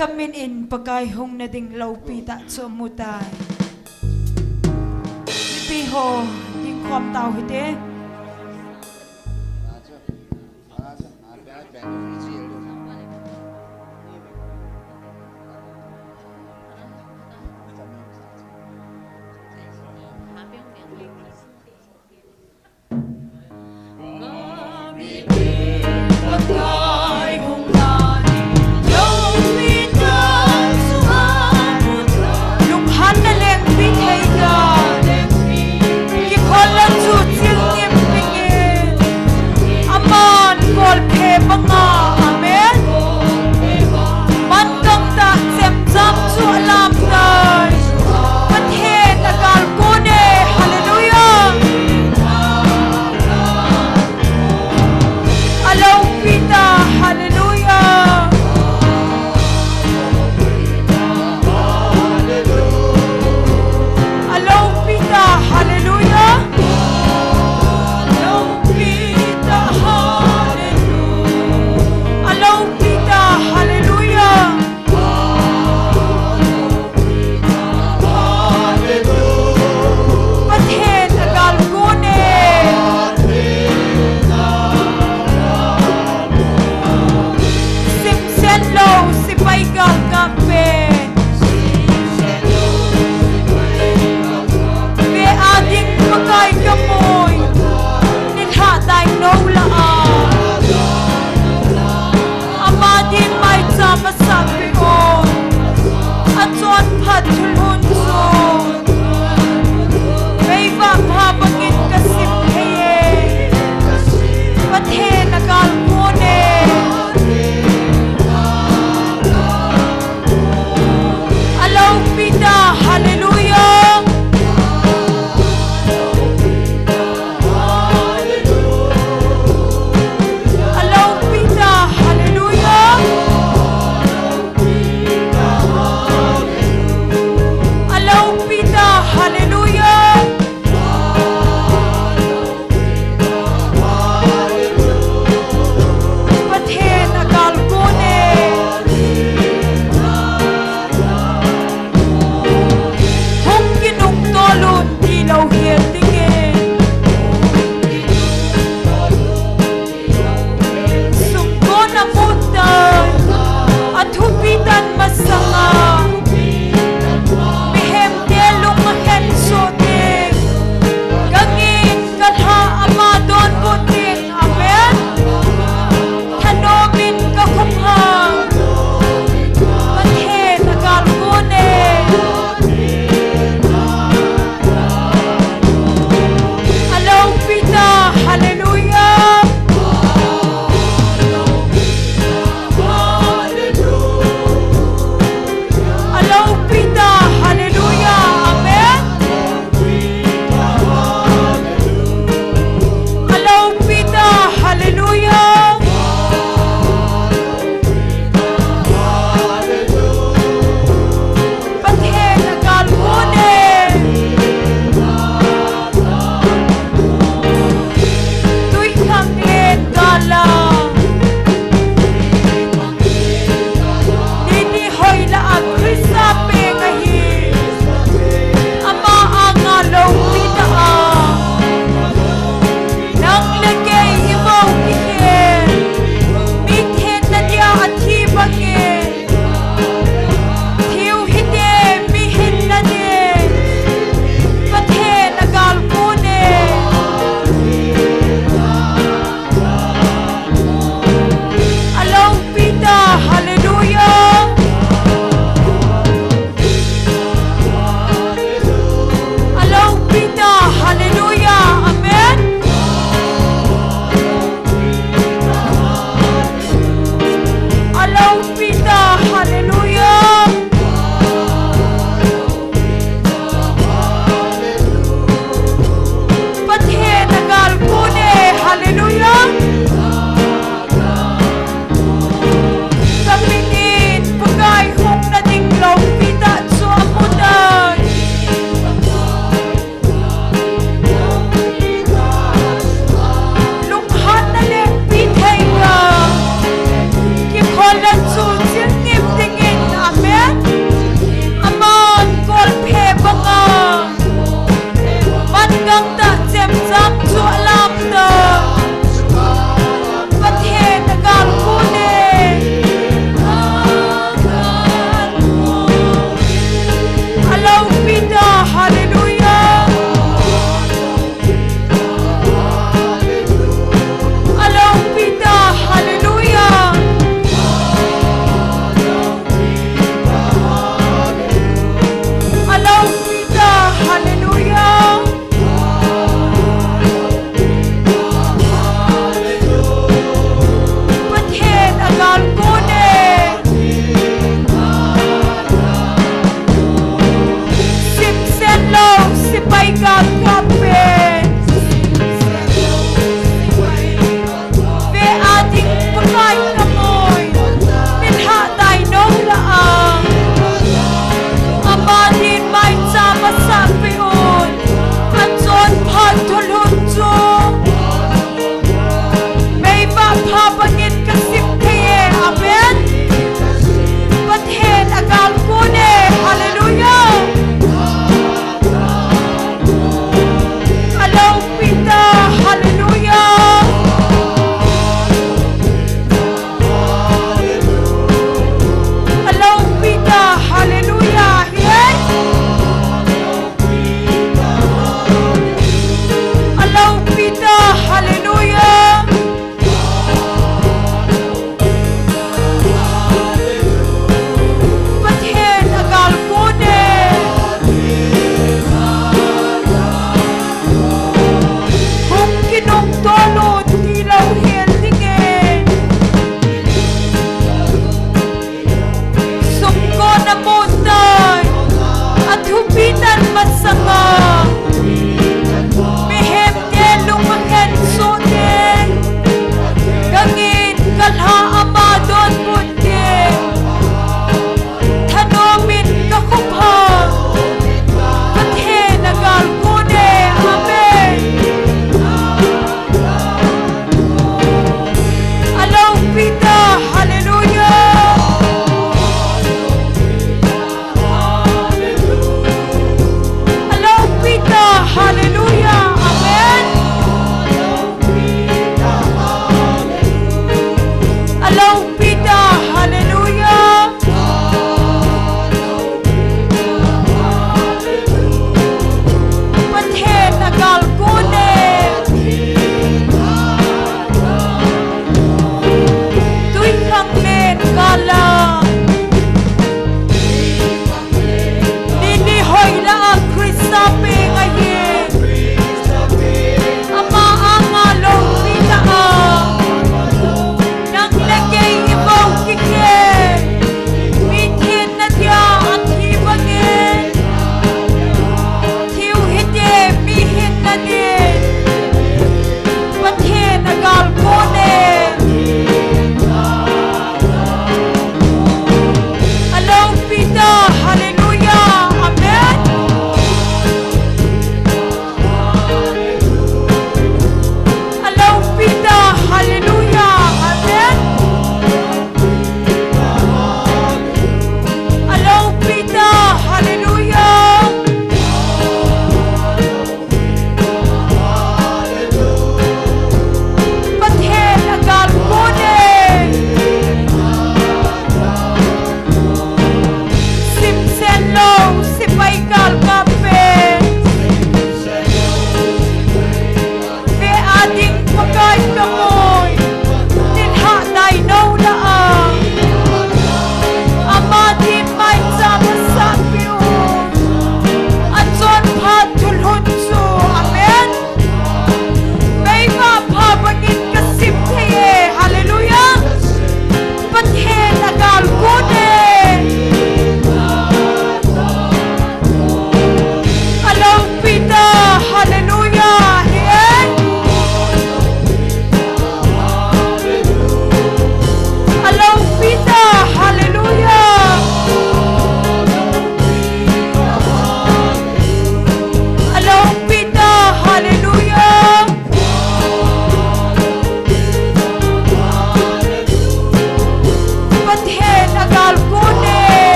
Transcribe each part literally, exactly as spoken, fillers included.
Kamin in Pakai hung nading loupi tah chu amu tai. Mipi ho, dingkhom tau hite. Lunghanna lengpi thei ta. Kikholna chu chil ngim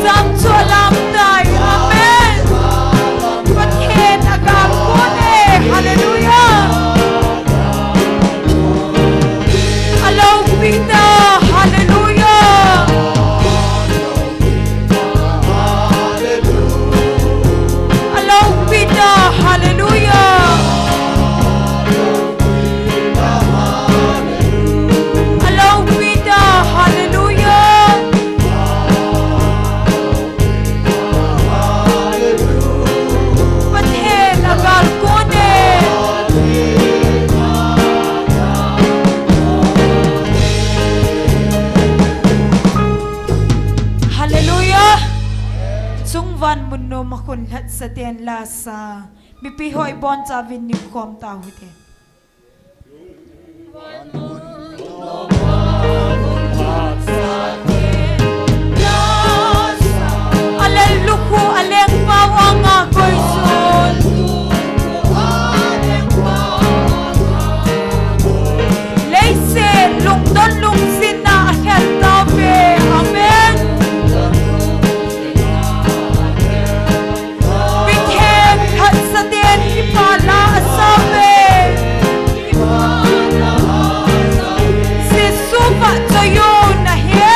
Jam chu alam tai. Amen. Pathen agal kon e. Hallelujah. Alopi ta. Hallelujah. Alopi ta. Hallelujah. Alopi ta. Hallelujah. Pathen agal kon e. Hallelujah. Chungvan mun nom a khun lhatsa ten la sa. Mipi ho ibonchauvin nin khom tau hite. Alen lukhu, aleng pao anga koison. Leiset lungdon lungsetna akhel tauve. Amen. Pathen lhatsa ten kipana asauve. Jesu vahchoi un ahi.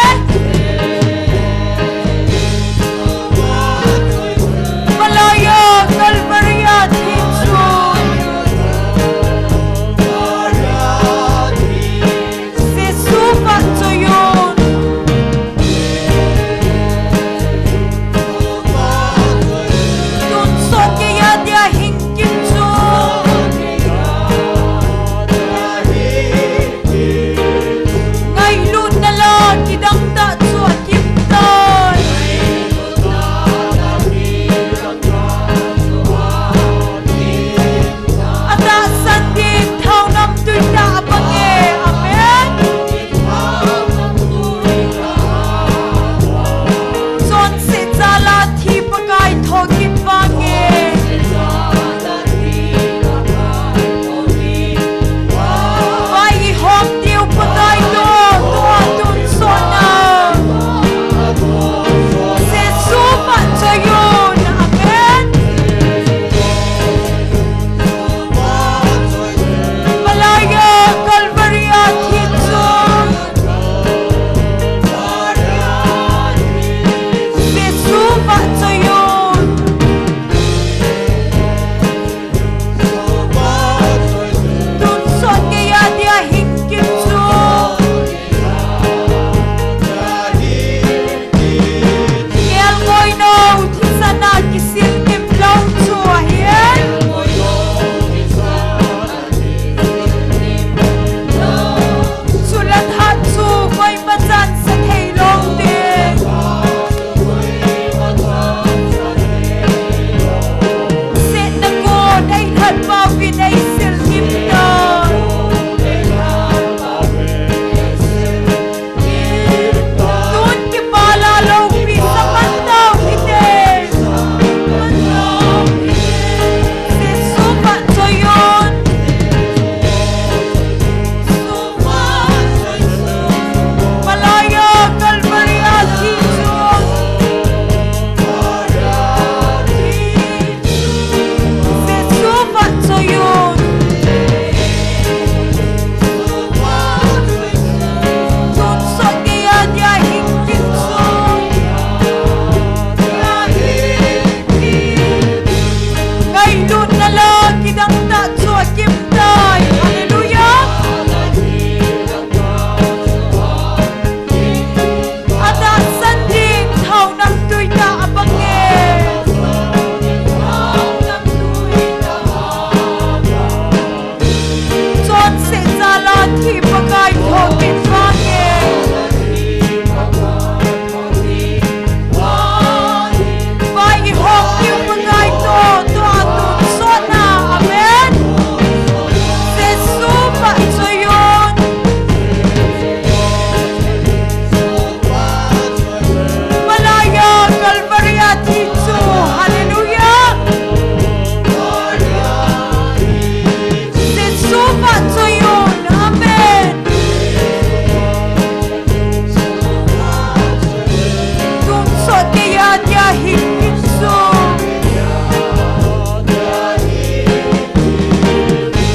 Tia hi kichu.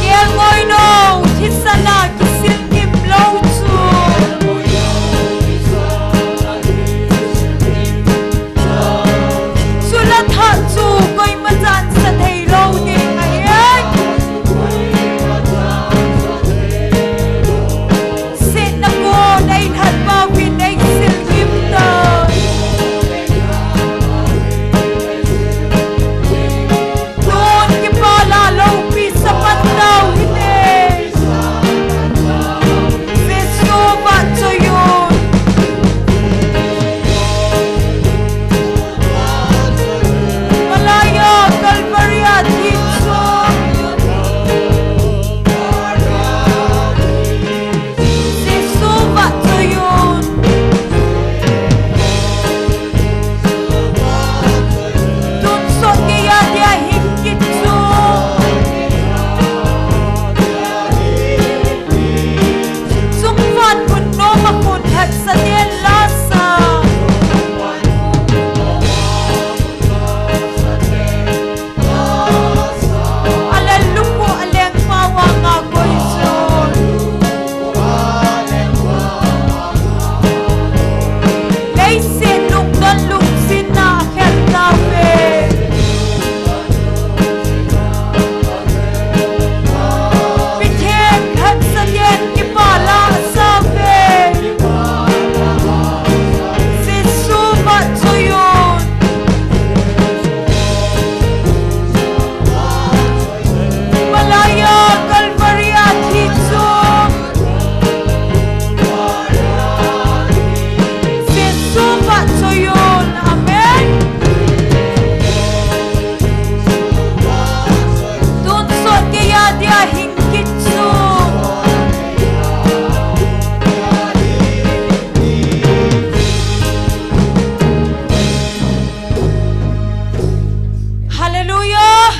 Kelngoi nou, thisan a kisil ngim lou chu. Chule thah chu koima chan sa thei lou ding ahi. Sihna kon ei lhat pau hin ei sil ngim tai. Tun kipah la loupi sa pan tau hite. Jesu vahchoi un. Malai a Calvary a thi chu. Jesu vahchoi un. Tonsot geiya dia hin kichu. Chungvan mun nom a khun hepsa den lasa. Alen lukhu aleng pau a nga koi chun. Leiset lungdon lungsin na a khelna ve. Pathen khat sa den kipah la sa ve. Jesu vahchoi un. Malai a Calvary a thi chu. Jesu vahchoi un. Amen. Tonsot geiya dia hin kichu. Hallelujah.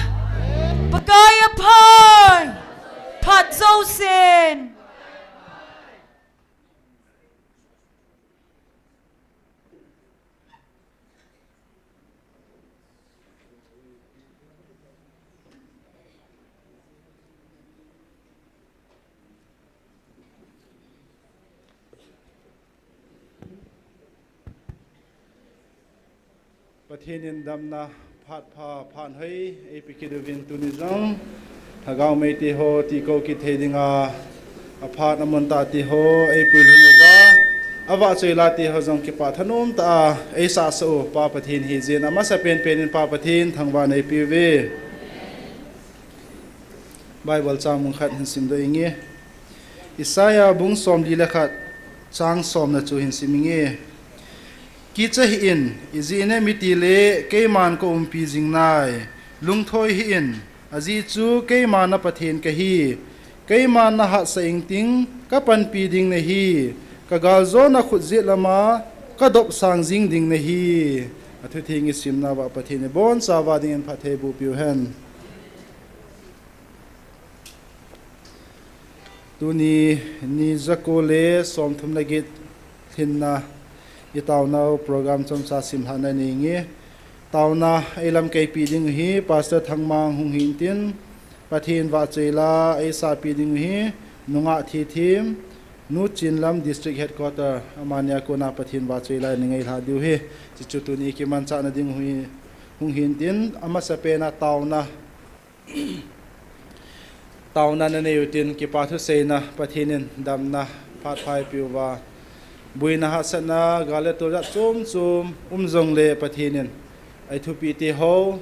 Pakai a phat. Phat jousen. Pathen in damna phat pha, phat hoi eipe kit uvin tuni jong Lhagao mei te ho tikou kit thei dinga aphat amun tah te ho eipui lhung uva, avahchoi la te ho jong kipah thanom tah a eisah sah u Pa Pathen hijeh in amasa penpen in Pa Pathen thangvah in eipe uve. Bible chang mun khat hin simdoh inge. Isaiah bung somli le khat chang somna chu hin sim inge. Kicha hih in, ijeh inem itile keiman ka umpi jing nai. Lungthoi hih in, ajeh chu keiman na Pathen kahi. Keiman na hatsah ingting, ka panpi ding nahi. Ka galjona khut jet lama ka dopsang jing ding nahi. Athutheng isimna uva Pathen in ibonchauva dingin phatthei boh peh u hen. Tuni ni jako le somthum le get lhinna itaonau program chomcha simlhahna nei inge. Taona eilamkaipi ding u hi Pastor Thangmang hung hintin, Pathen vahchoi la eisahpi ding u hi Nungah Thithem, Nu Chinlam District Headquarter, amani a kona Pathen vahchoi la nei ngailha diu ahi. Chuchu tuni kimanchahna ding u hi hung hintin, amasapen a taona Taona nanei utin kipa thuseina Pathen in damna phat pha eipeh uva, buina hahsatna gal le tol jat chom chom um jongle Pathen in eithupeh te ho,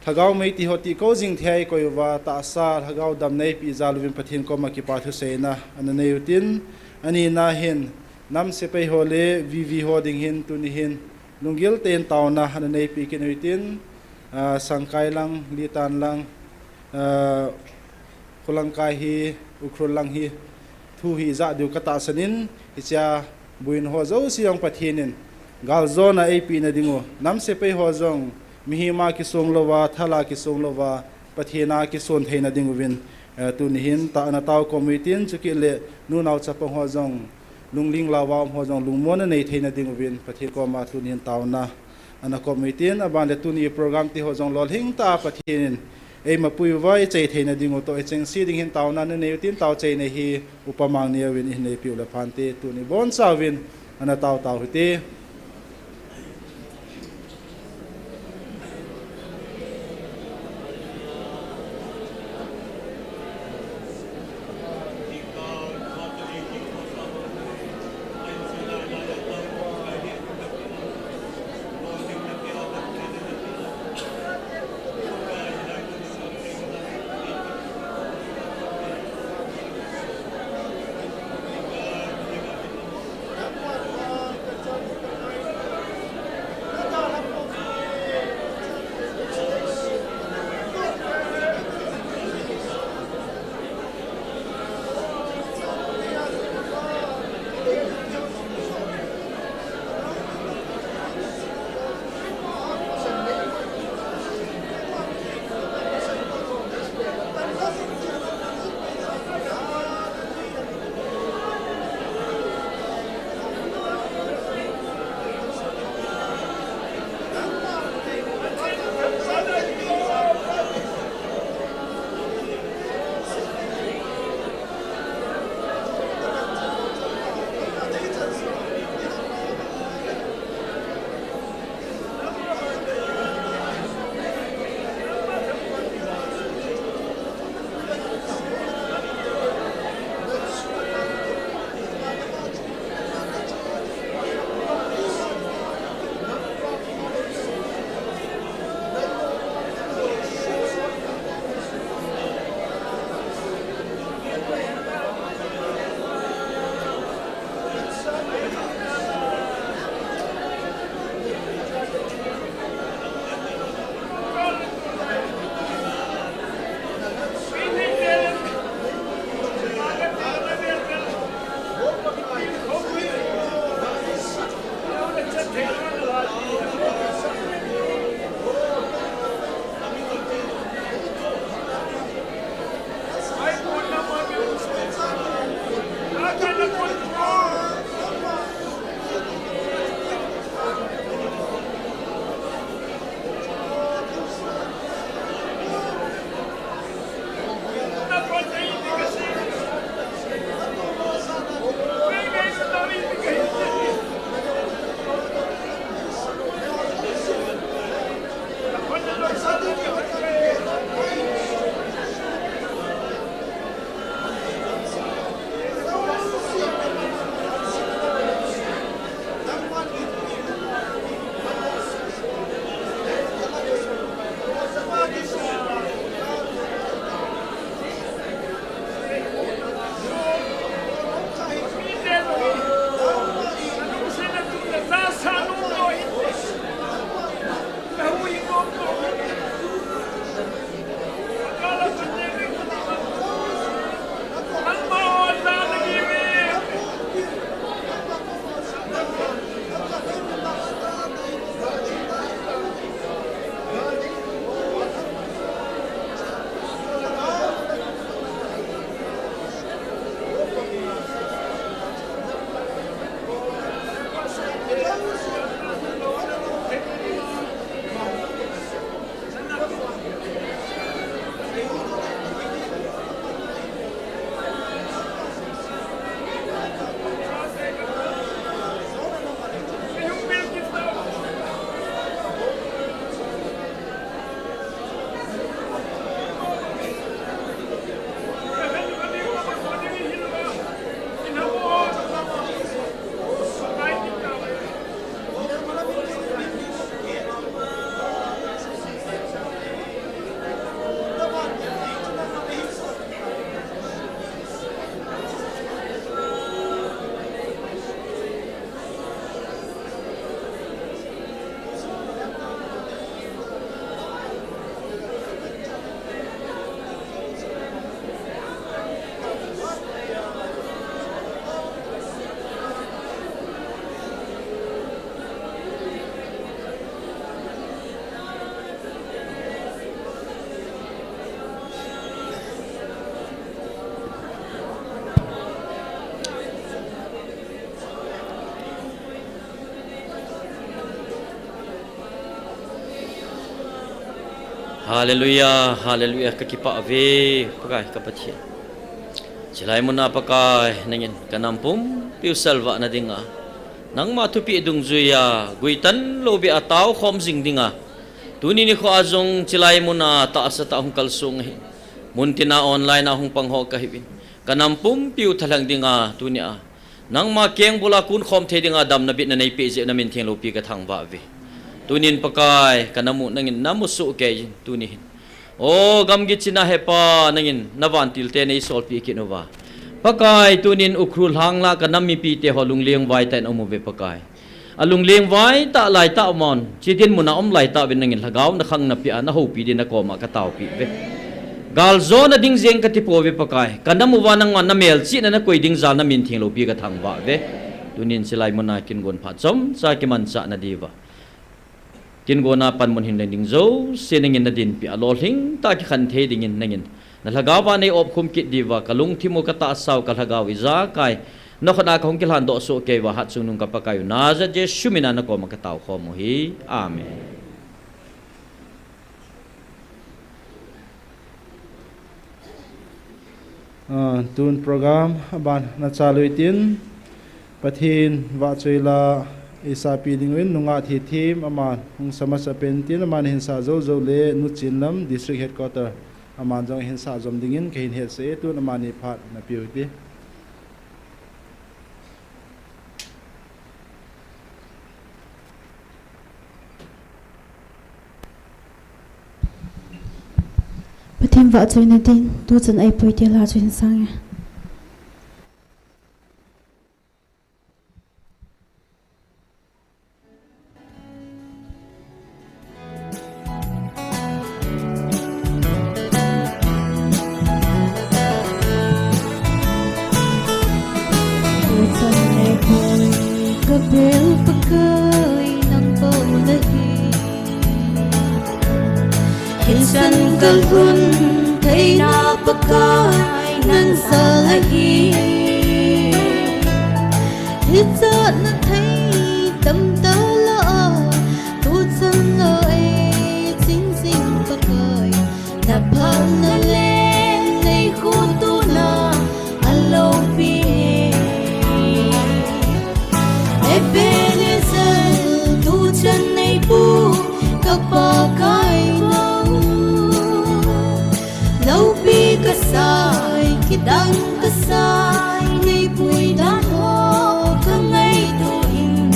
Lhagao mei te ho tikou jing thei a eikoi uva, tahsa Lhagao damna eipeh jal uvin Pathen koma kipa thuseina ana nei utin, anina hin nam sepai ho le V V ho ding hin tuni hin lunggil tah in taona ana neipeh kit utin, ah, Sangkai lang, Litan lang, ah, Kholangkai hi, Ukhrul lang hi, thu hi ijah diu katahsan in, hichea buina ho jouse jong Pathen in galjona eipeh na ding u, nam sepai ho jong mihem a kisong louva, thal a kisong louva, Pathen a kison theina ding uvin, eh, tuni hin taona tao kom utin, chukit le nunao chapang ho jong, lungling laova um ho jong lungmonna nei theina ding uvin Pathen koma tuni hin taona ana kop uhitin, aban le tuni program ti ho jong lolhing tah a Pathen in eima pui uva, ichai theina ding u toh ichengse ding hin taona nanei utin, tao chaina hi Upa Mangneo in ihin neipiu le phante, tuni boncha uvin ana tao tao hite. Hallelujah, hallelujah, ka kipah ve, Pakai ka Pathen. Chilai muna Pakai, nangin ka nam pumpi u salvah na dinga, nangma thupeh dungjuiya, guitan lou beh a tao khom jing dinga, tuni nikho a jong chilai muna tahsa tah hung kalsong ahi. Muntina online a hung pang ho kahiuvin, ka nam pumpi u thalheng dinga, tunia nangma keng bula kun khom thei dinga damna bitna neipeh jeh u na min theng loupi ka thangvah ve. Tunin Pakai, ka nam u nangin na mu soh kei in tuni hin. O gamgi china Hepa, nangin na vantil te nei solpeh kit uva, Pakai, tunin Ukhrul lhang la ka nam mipite ho lungleng vai tah in um uve Pakai. A lungleng vai tah lai tah mon, chi din muna um lai tah uvin nangin lhagao na khang na pia, na houpi din na koma ka taopi ve. Galjona ding jeng ka tipou ve Pakai. Ka nam uva nangma na melchihna na koi ding jal na min theng loupi ka thangvah ve. Tunin chilai muna kin gon phat chomcha kimanchah na diuva, kin gona panmun hin leng ding jouse nangin na dinpi a lolhing tah a kikhen thei dingin nangin na lhagao va nei opkhum kit diuva, ka lungthim u ka tahsa u ka lhagao u ijakai na khut a ka hung kilhan doh soh kei uva, hatchungnung ka Pakai u Nazareth Jesu mina na koma ka taokhom u hi. Amen. Ah, tun program aban na chalu hitin, Pathen vahchoi la eisapi ding uvin nungah Thithem aman hung sa masa pen tin, aman hin sa jou jou le Nu Chinlam District Headquarter aman jong hin sa jom dingin kahin hetsah e, tun amani phat na piu hite. Pathen vahchoina din, tuchan eipui tia la chu hin sang e. Tuchan eipui ka bel Pakai nang bou nahi. Hichan ka lhun theina Pakai nang jal ahi. Hichan na thei tam tala, tuchan la ei ching jing Pakai. Na phatna leng nei khutuna a loupi e. Ebenezer, tuchan nei pu ka Pakai bou. Loupi kasai, kidang kasai, nei pui dan ho ka ngaito in,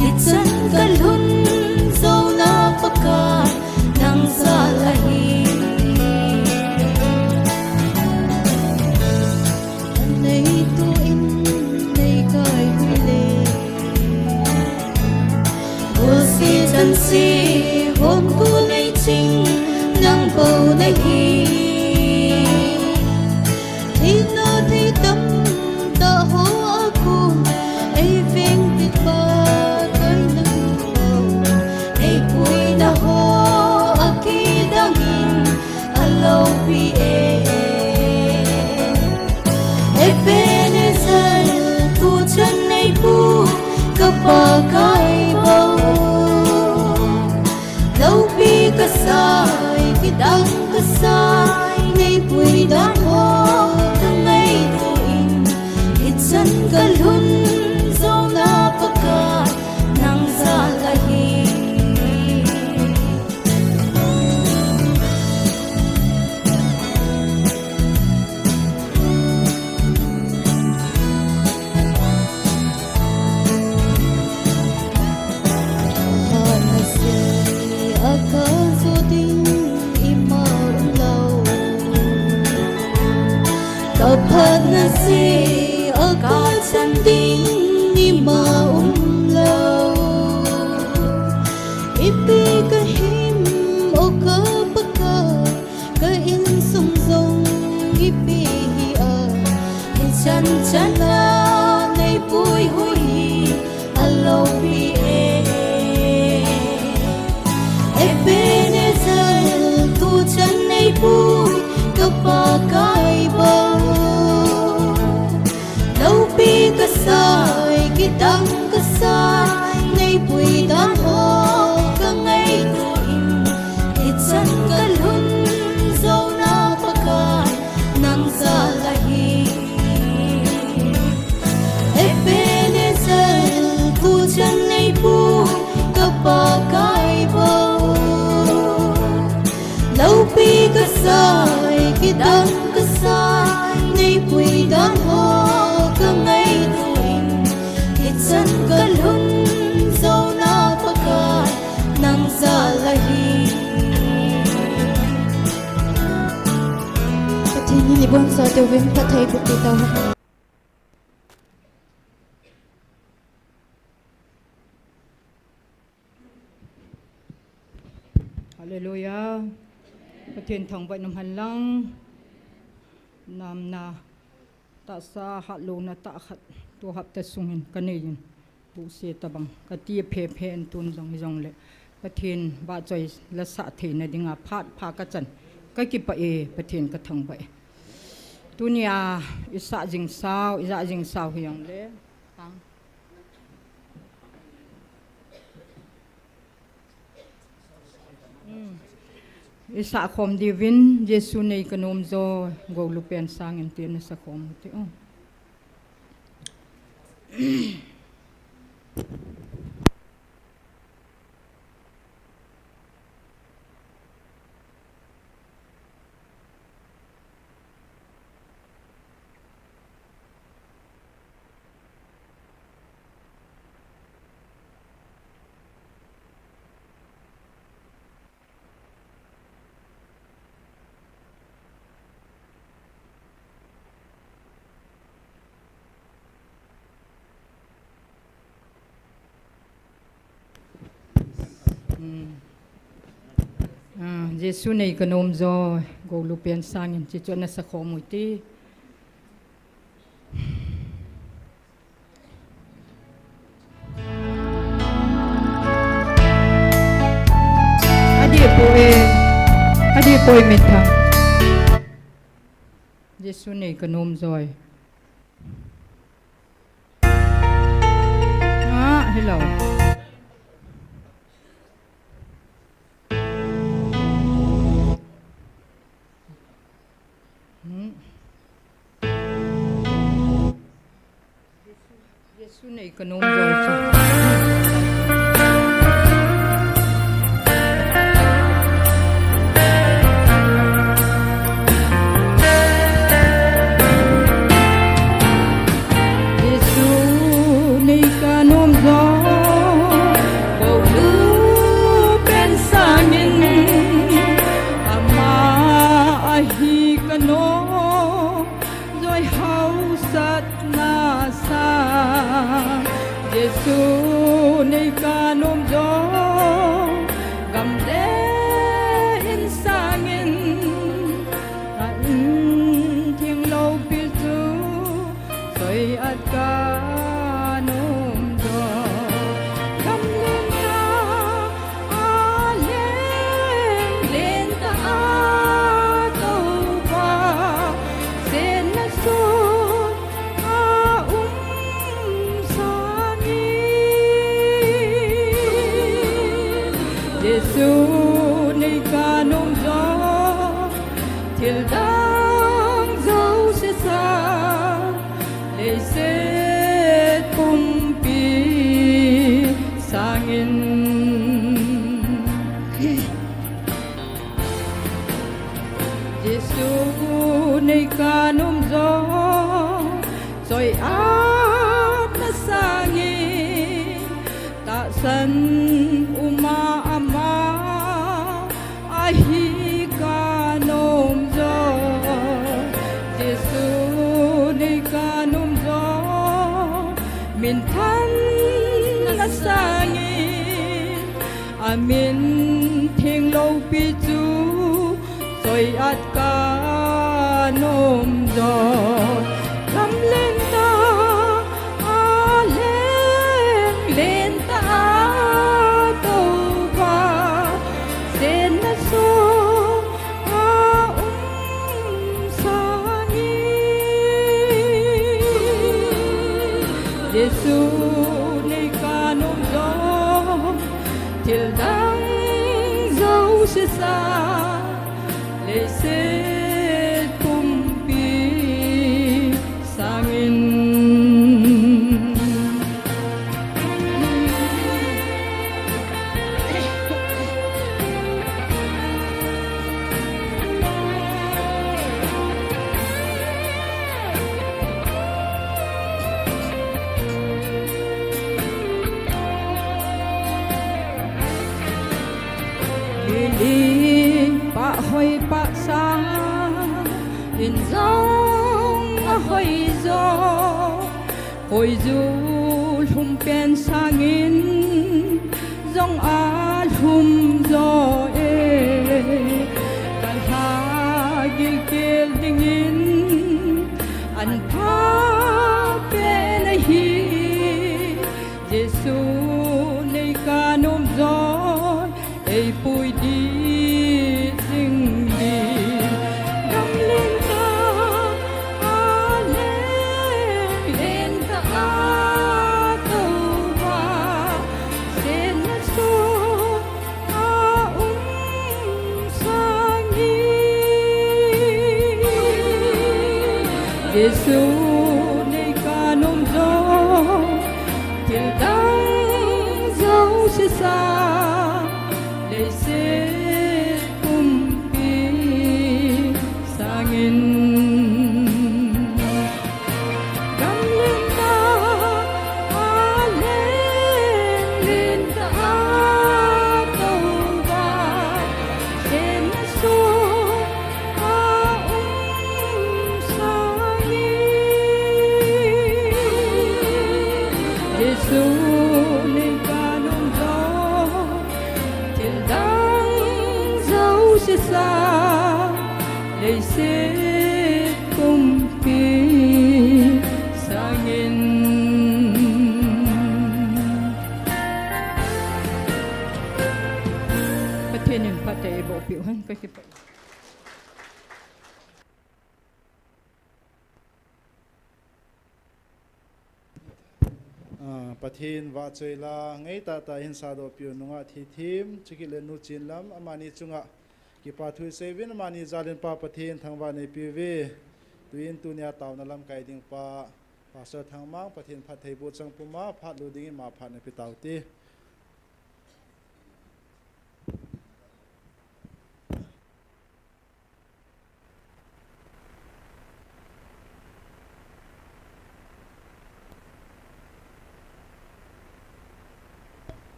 hichan ka lhun jouna Pakai nang jal ahi. Nei tu in nei kai pui le, golse chanse hom tu nei ching nang bou nahi. Thina thei tam tah ho a kon, ei veng pit Pakai nang bou, ei puina ho a kidang in a loupi e. Ebenezer, tuchan nei pu ka Pakai bou. Loupi kasai, kidang kasai, nei pui dan ho ka ngaito in, hichan ka lhun jouna Pakai nang jal ahi. Phatna jeh a ka jo ding ima umlou. Ka phatna jeh a ka chan ding ima umlou. Ipi ka him o ka Pakai, ka insung jong ipi hi a, hichan chan a nei pui hui hi a loupi e. Ebenezer, tuchan nei pu ka Pakai bou. Loupi kasai, kidang kasai, nei pui dan ho ka ngaito in, Sai kidang kasa, nei pui dan ho ka ngaito in, hichan ka lhun zona Pakai nang jal ahi. Pathen in ibon sa te uvin phatthei boh peh tauhen. Hallelujah. Pathen thangvah in umhen lang. Namna tahsa hatlouna tah khat tu hapta sungin ka nei in. Buse tabang ka ti phe phe in tun jong jong le Pathen vahchoi la sah theina dinga phat pha ka chan. Ka kipah e, Pathen ka thangvah e. Tunia i sah jing sau, i jah jing sau hi jong le. Tang. Hmm. I sah khom diuvin, Jesu nei ka nom jo, Golupen sangin tin i sah khom u te o. Hmm. Ah, Jesu nei ka nom jo, Golupen sangin, hichu na sah khom u te. Adih poi, adih poi Minthang. Jesu nei ka nom jo. Ah, hello. Hmm. Jesu nei ka nom jo chu. Jesu nei ka nom jo, Golupen sangin, ama ahi ka nom. Joi hausatna sang, Jesu nei ka nom jo, gam le in sangin, a in theng loupi chu, choi at ka nom jo, gam le in sangin. A leng lentah a Toupa, chenna sot a um sangin. Jesu nei ka nom jo, thil dang jouse sang, leiset pumpi sangin. Jesu nei ka nom jo, choi atna sangin, tahsan uma ama ahi ka nom jo, Jesu nei ka nom jo, minthanna sangin, a min theng loupi chu, choi at ka nom jo, gam le in sangin. A leng lentah a Toupa, chenna sot a um sangin. Jesu nei ka nom jo, thil dang jouse sang, leiset pumpi sangin. Ili pah hoi pah sa in jong a hoi jo, hoi ju lhum pen sangin jong a lhum jo e. Ka lha gilkel dingin an pha pen ahi. Jesu nei ka nom jo, ei pui di jing di. Gam len ka a leng len ka a to va, sen na so a um sang hi. Jesu nei ka nom jo, thil dang jo sisa, leiset pumpi sangin. Gam len ka a leng len ka a to va, sen na so a um sang hi. Jesu nei ka nom jo, thil dang jo sisa, leiset pumpi sangin. Pathen in phatthei eiboh piu hen, ka kipah. Ah, Pathen vahchoi la, ngai tahtah hin sadoh piu nungah Thithem, chukit le Nu Chinlam, amani chunga kipa thu isei uvin, amani jalin Pa Pathen thangvah neipiu ve. Tuin tunia taona lamkai ding pa Pastor Thangmang, Pathen phatthei boh chang puma phat lou dingin ama phat na pe taute.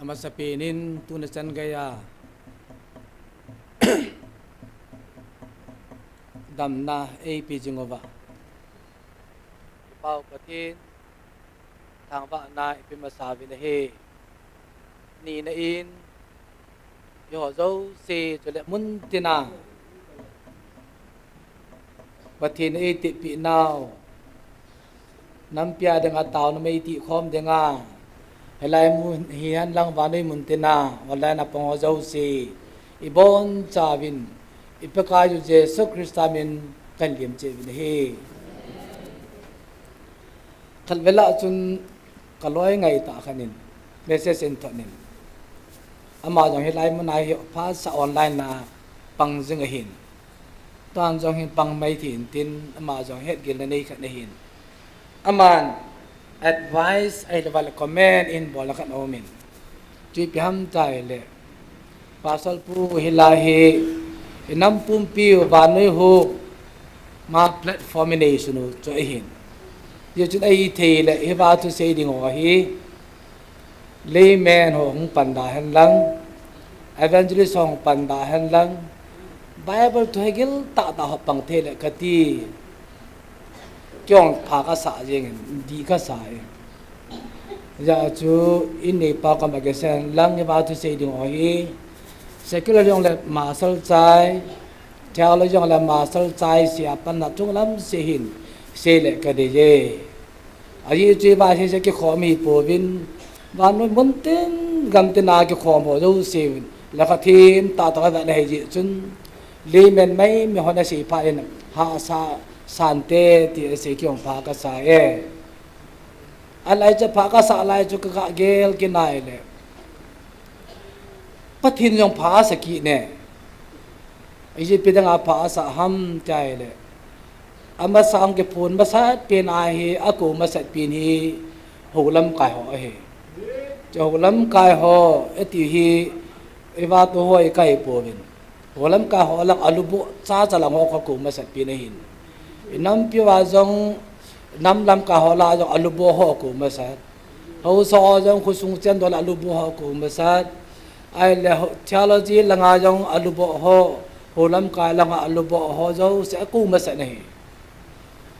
Amasapen in tuni chan geiya damna eipe jing uva, i Pau Pathen thangvahna ipe masa uvin ahi. Nina in, eiho jouse chule muntina Pathen in eitepeh nau, nampi a dinga taona mei tihkhom dinga, hilai mun hihen lang vannoi muntina online a pang ho jouse, ibonchauvin, i Pakaiyu Jesu Christa min kahin lemcheh uvin ahi. Khatvela chun kaloi ngaitah khat in message ahin thot in, ama jong hilai muna hi phasa online a pang jing ahin. Tuan jong hin pang mai thei intin, ama jong hetgilna nei khat ahin. Aman advice ahilouleh comment ahin bolna khat aumin. Chu ipi ham tileh, Pastor pu hilai hi, inam pumpiu vannoi huhna platform inei sun u chu ahin. Hijeh chun ahithei leh hiva thusei ding ho hi, layman ho hung pan da hen lang, evangelist ho hung pan da hen lang, Bible thu hegil tahtah ho pang thei leh kati. Kei jong pha kasa jengin, dih kasa e. Hijeh chun, inneipa koma kisei lang, hiva thusei ding ho hi, secular jongleh master chai, theology jongleh master chai, sia panna chunglam seh hin, sei leh kadei e. Ajeh chu hiva seisei kikhom hi pouvin, vannoi muntin gamtina kikhom ho jouse uvin, lekha them tahtah a vet na hijeh chun, layman maimai hon asei phat in, hahsa sante ti asei, kei jong pha kasa e. Alai chu pha kasa lai chu kaga gel kinai leh, Pathen jong pha asa kit ne. Ijeh pi dinga pha asa ham tileh, amasa hung kiphon masat pen ahi, akou masat pen hi hou lamkai ho ahi. Chu hou lamkai ho iti hi, eiva tu ho ikai pouvin. Hou lamkai ho lang aluboh chacha lang ho kakou masat pen ahin. Inampiu a jong, nam lamkai ho lah a jong aluboh ho akou masat. Haosa ho jong khosung chendoh le aluboh ho akou masat. Ahile ho, theology langa jong aluboh ho, houlamkai langa aluboh ho jouse akou masat ahi.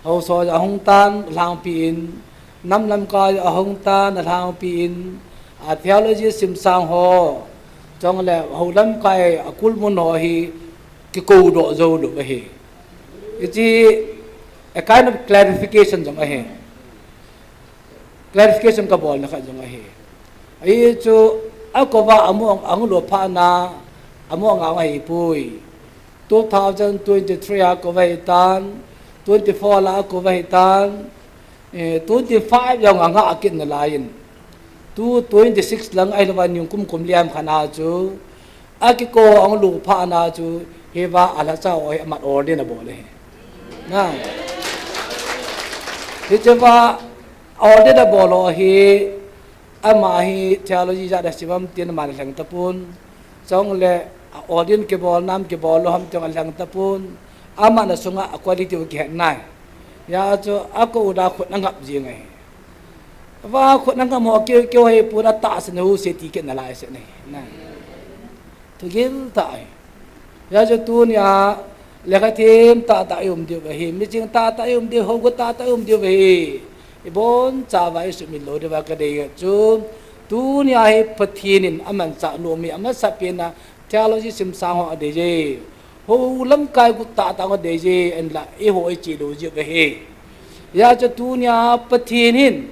Haosa ho jong ahung tan alhangpi in, nam lamkai jong ahung tan alhangpi in, a theology simsang ho, chule houlamkai akulmun ho hi kikoudoh jou lou ahi. Hiche a kind of clarification jong ahi. Clarification kabolna khat jong ahi. Ahi chu, akouva amu ang, anglu phat na, amu anga ahipoi. Two thousand twenty-three a akou ahitan, twenty-four la akou ahitan, eh, twenty-five jong anga akit nalaiyin. Tu twenty-six lang ahilouva nikum kum liam khat na chu, akikou anglu phat na chu, hiva alhacha ho hi aman ordain abol ahi. Na. Hicheva ordain abol ho hi, ama hi theology jat asim ham tin aman alheng tapon. Chule, a ordain kibol nam kibol lou ham tin alheng tapon. Aman asunga a quality u kihet nai. Hijeh chun akou uva khut angap jing ahi. Ava khut angap ho keu keu ahipon, atahsan u se ti kit nalai se ahi. Na. Thugil tah ahi. Hijeh chun tunia lekha them tahtah i um diu ahi, miching tahtah i um diu, hougut tahtah i um diu ahi. Ibonchauva isumil lou diuva kadei chu, tunia hi Pathen in amanchah nom hi amasapen a theology simsang ho adei je. Houlamkai gu tahtah ho adei je, ahinla eiho iche lou jiu ahi. Hijeh chun tunia Pathen in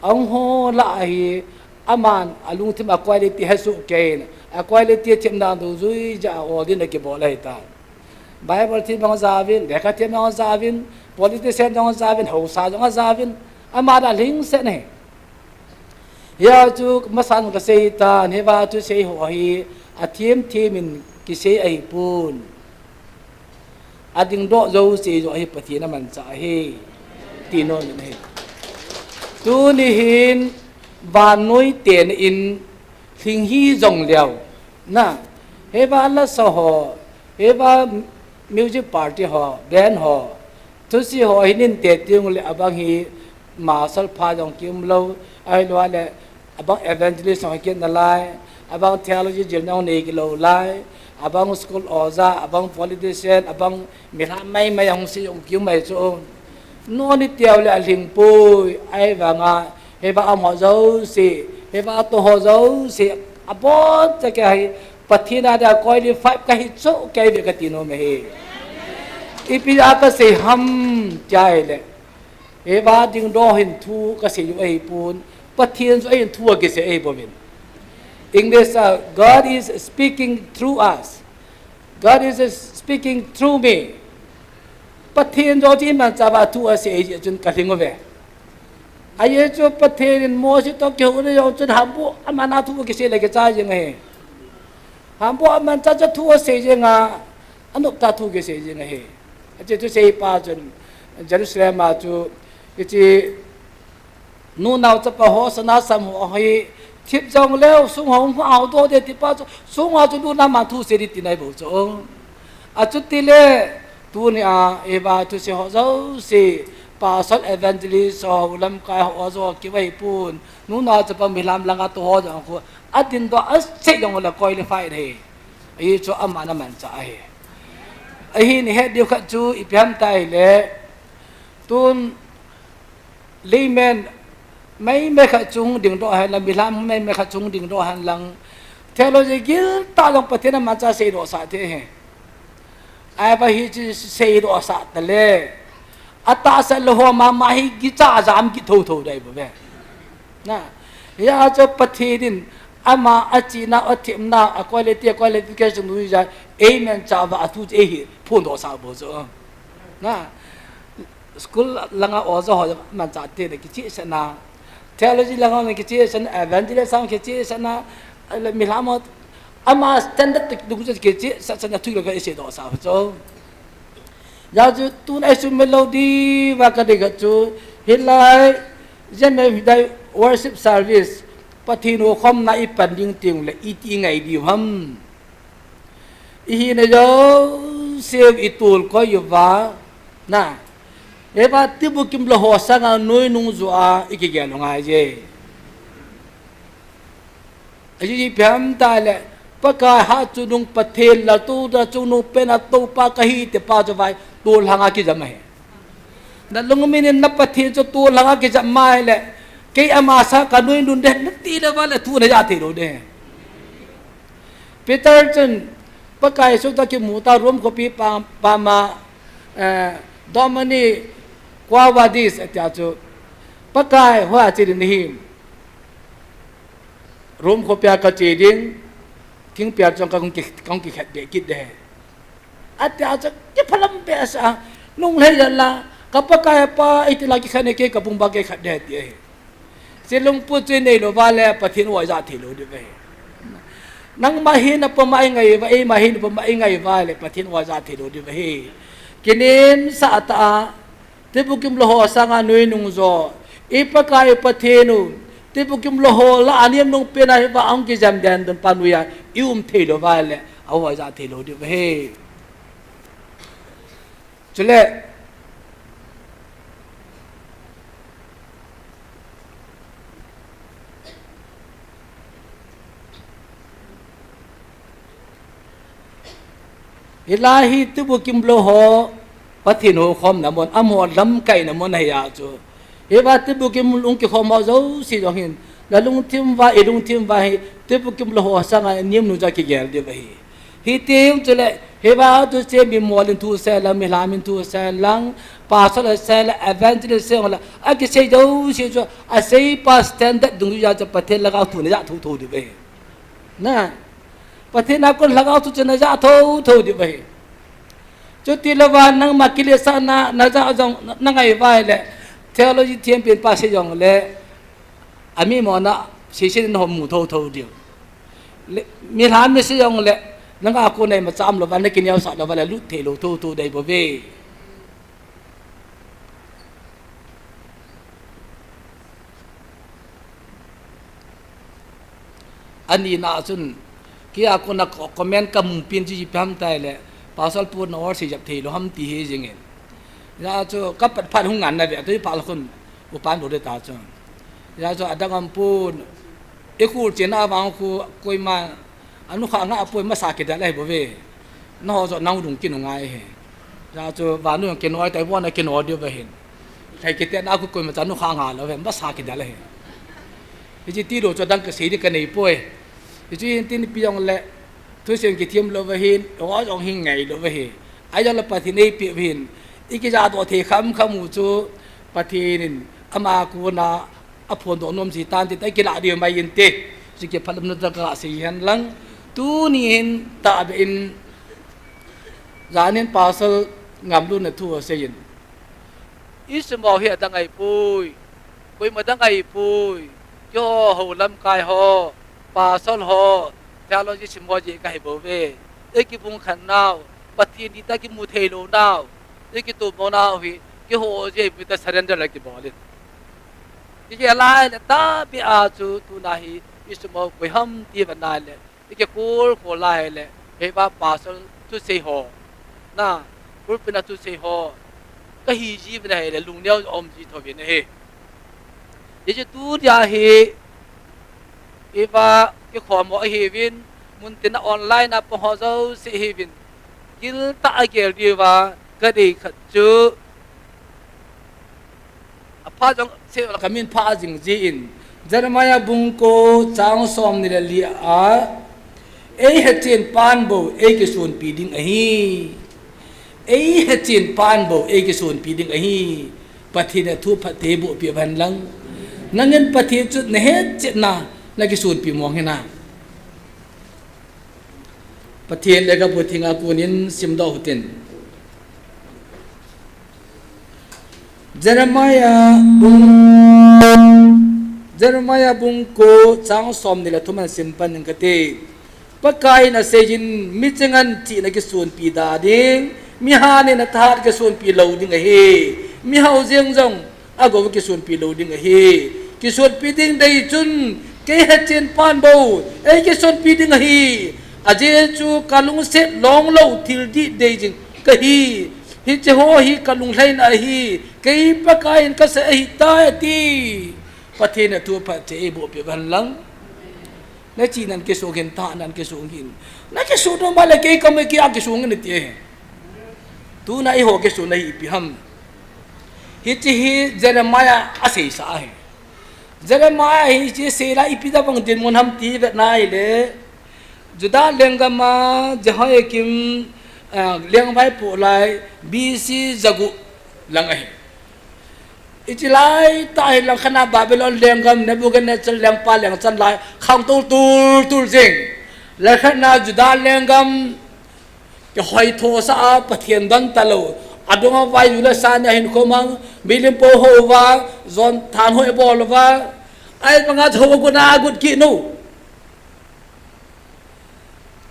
ahung ho lah a hi, aman alungthim a quality hesoh keiyin, a quality themna dungjuija ordain akibol ahitan. Bible them jong ajaovin, lekha them jong ajaovin, politician jong ajaovin, haosa jong ajaovin, aman alhingset ahi. Hijeh chun masan kasei tan, hiva thusei ho hi athem them in kisei ahipon. Adingdoh jouse joh hi Pathen amanchah ahi, ti nom in ahi. Tuni hin vannoi teni in lhing hih jongleu, na, hiva lasa ho, hiva music party ho, band ho, thusei ho hi nin te teng uleh abang hi masal pha jong kium lou, ahilouleh abang evangelist jong hi kit nalai, abang theology jilna jong nei kit lou lai, abang school oja, abang politician, abang milham maimai jong sei jong kium mai chu. Noni teu le alhing poi, ahivanga, hiva um ho jouse, hiva atoh ho jouse, aboncha kei hi, Pathen a dia qualified kahi chu kei ve kati nom ahi. Ipi a kasei ham tia ahile, hiva dingdoh hin thu kasei u ahipon, Pathen chu ahin thu akisei ahibouvin. English a, God is speaking through us. God is speaking through me. Pathen chu imanchah uva thu asei jeh chun kalhing uve. Ajeh chu Pathen in Mose toh kihouna jong chun hambuh aman a thu kisei le kichai jeng ahi. Hambuh amanchah chu thu asei jeng a, anoptah thu kisei jeng ahi. Ajeh chu seipa chun Jerusalem a chu, hiche nunao chapa Hosanna sam ho hi thip jongleu song ho hung hao doh ding ti pa chu, song a chu nunao man thu sei ding tina ahi bou chu. Achuti le, tunia hiva thusei ho jouse, pastor, evangelist ho, lamkai ho, oja ho kiu ahipon, nunao chapa milham langa tou ho jong khu, adingdoh a sei jong le qualified ahi. Hichu aman amanchah ahi. Ahin ihet diu khat chu ipi ham tia ahile, tun layman maimai khat chu hung dingdoh hen lang, milham maimai khat chu hung dingdoh hen lang, theology giltah jong Pathen amanchah seidoh sah thei ahi. Ahivang hiche seidoh sah tale, atahsan lou ho mama hi kicha jam kit thotho ding ahi bouve. Na, hijeh chun Pathen in ama achihna, athemna, a quality, a qualification u jeh a, eimanchah uva athu chu eihin phondoh sah bou chu. Na, school langa oja ho manchah teni kichehsetna, theology langa kichehsetna, evangelist langa kichehsetna, ahile milham ho ama standard toh dungjuiya kichehsetna thu le ka iseidoh sah chu. Hijeh chun tun eisumil lou diuva kadei khat chu, hilai, J M F Hidai worship service, Pathen houkhomna ipan ding teng le iti ngai diu ham. Ihina jouse u itolkoi uva, na, hiva tibukim lou ho sanga noi nung joh a ikigel u ngai je. Ajeh chu ipi ham itile, Pakai hatchungnung Pathen laltouna chungnung pen a toupa kahi ti pa chu vai, tolhang a kijam ahi. Nalungmin in na Pathen chu tolhang a kijam ma ahile, kei ama sanga kanoi nun ding nati le uva le thu najah thei lou ding. Peter chun Pakai sutah kimu ta Rome khopi pa, pam a, eh, Domine, quo vadis, atia chu, Pakai, hoiya che ding nahi? Rome khopia kache ding, thingpia chunga kahung ki, kahung kikhet be kit ding. Atia chu kiphalam behseh a, nunglhai jat la, ka Pakai pa, iti la kikhen e, kei kabung ba kei khat ding ti ahi. Hiche lungput chu inei lou uva le Pathen u ijah thei lou diu ahi. Nangma hina puma ingai uva, eima hina puma ingai uva le Pathen u ijah thei lou diu ahi. Kinem sah tah a, tibukim lou ho sanga nuinung jo, i Pakai Pathen u, tibukim lou ho lah a niamnung pen a hiva ahung kijam den dun pa noiya i um thei lou uva le, a u ijah thei lou diu ahi. Chule, hilai hi tibukim lou ho Pathen houkhomna mun, amaho lamkaina mun ahi a chu. Hiva tibukim lung kikhom ho jouse jong hin, nalungthim uva, ilungthim uva hi, tibukim lou ho sanga niamnung jo kigel diu ahi. Hiteng chule, hiva chu hiche mimol in thusei lang, milham in thusei lang, pastor sei lang, evangelist sei lang, akisei jouse chu, aseipa standard dungjui a chu Pathen lhagao thu najah thotho diu ahi. Na, Pathen a kon lhagao thu chu najah thotho diu ahi. Chuti louva nangma kiletsahna, najah jong, nangai uva ahile, theology thiampen pa sei jongle, amimona, seiset in namu thotho diu. Le, milham in sei jongle, nanga kona imacha um louva, nakineosah louva le lut thei lou thotho dei bouve. Anina chun, keia kona co-, comment kamu pen chu ipi ham itile, Pastor pu nahol sei jep thei lou ham ti hi jingin. Hijeh chun kapat phat hung ngan nave, atui phat khun, upan bol ding ta chu. Hijeh chun adang aum pon, i khul chenna vang khu koima, anukhah nga apoi masa kidel ahi bouve. Naho joh nang dung kinungai ahi. Hijeh chun vannoi jong kinoi tai, von a kinoi diu ahin. Lhai kitetna khu koimacha nukhah nga lou ahi, masa kidel ahi. Hiche tilou chu adang kasei ding kanei poi. Hiche hin tin ipi jongle, thusim kithem lou ahin, ho jong hin ngai lou ahi. Ahijongle Pathen eipeh u ahin, i kijahdoh thei khamkham u chu, Pathen in ama kona aphondoh nom ji tan tin, akilah diu mai inte. Hiche kiphalamna tah kasei hen lang. Tuni hin tahbeh in, jan hin Pastor Ngamlun in thu asei in. I sum ho hi adang ahipoi. Koima dang ahipoi. Keiho hou lamkai ho, pastor ho, theology sim ho jeh kahi bouve. I kibung khen nau, Pathen dihtah kimu thei lou nau, i kitom mo nau hi, keiho jeh a imu ta surrender la kibol in. Hijeh a lai le tahbeh a chu tuna hi, i sum ho koi ham ti vana le, i kikhol khol lai le, hiva pastor thusei ho, na, pulpit a thusei ho, kahi ji vana hile, lungneo um ji thouvin ahi. Hiche tunia hi, iva kikhom ho ahiuvin, muntina online a pang ho jouse ahiuvin, giltah a gel diuva kadei khat chu, aphat jong sei la kamin pha jing jin, Jeremiah bung ko chang somni le li a, eihechen pan bou eikisunpi ding ahi. Eihechen pan bou eikisunpi ding ahi. Pathen in athu phatthei eiboh peh uhen lang. Nangin Pathen chu nahetchetna nakisunpi mong hinam? Pathen lekhabu thenga konin simdoh uhitin. Jeremiah bung, Jeremiah bung ko chang somni le thum a sim pan ing kate. Pakai in aseiyin, miching in thina kisunpi da ding, mihan in athahat kisunpi lou ding ahi, mihao jeng jong agou kisunpi lou ding ahi. Kisunpi ding dei chun, kei hechen pan bou eikisunpi ding ahi. Ajeh chu kalungset longlou thil dih dei jing kahi. Hiche ho hi kalunglhaina ahi. Kei Pakai in kasei ahitai ati. Pathen in athu phatthei eiboh peh uhen lang. Na chi nan kisung hin, ta nan kisung hin. Na kisung nom le kei kam kei a kisung in ti. Tuna eiho kisung na hi ipi ham. Hiche hi Jeremiah a seisa ahi. Jeremiah hiche seila ipi tabang dinmun ham ti vet na ahile. Judah lenggam a Jehoiakim, ah, leng vaipoh lai B C jagup lang ahi. Hiche laitah hi langkhat a Babylon lenggam Nebuchadnezzar lengpa lengchan lai khangtou tultul jing. Langkhat a Judah lenggam kihoithosah a Pathen don talou. Adong a vai u le sa nia hinkho mang, milim po houva, jon thanhoi bol uva. Ahivanga chu hou agot a agot kit u.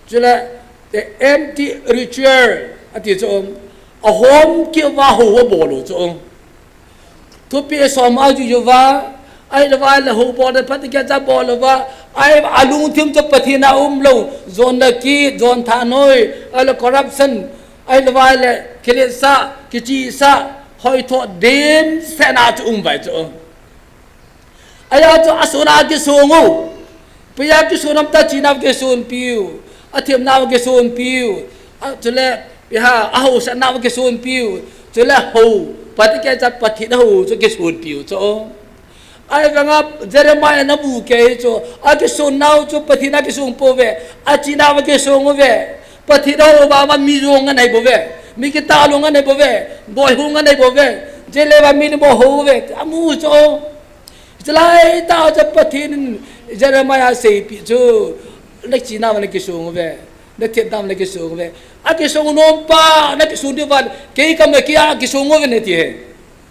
Chule, the empty ritual, ati chu, ahom kit uva hou abol u chu. Thupeh som ajuiju uva, ahilou vale hou bol le phat keicha bol uva, ahi alungthim chu Pathen a umlou, jon le kit, jon thanhoi, ahile corruption, ahilou vale kiletsah, kichihsah, hoitho dimset a chu um uva chu. Ahia chu asuna kisung u. Ipi a kisung ham ti a, china kisungpiu. Athemna kisungpiu. A, chule, ipi ham, ahaosatna kisungpiu. Chule hou. Phat keicha Pathen a hou chu kisungpiu chu. Ahivanga Jeremiah na mu kei chu. Akisungnau chu Pathen a kisung pouve. Achina kisung uve. Pathen a hou uva mi jong anei bouve. Mi kitah lou anei bouve. Boi hung anei bouve. Chule va mi ni bou hou uve. Amu chu. Chulai tah chu Pathen in Jeremiah seipeh chu, na china uva na kisung uve, na themna uva na kisung uve. Akisung nom pa, na kisung diu vang, kei kam kei a kisung uve nati ahi.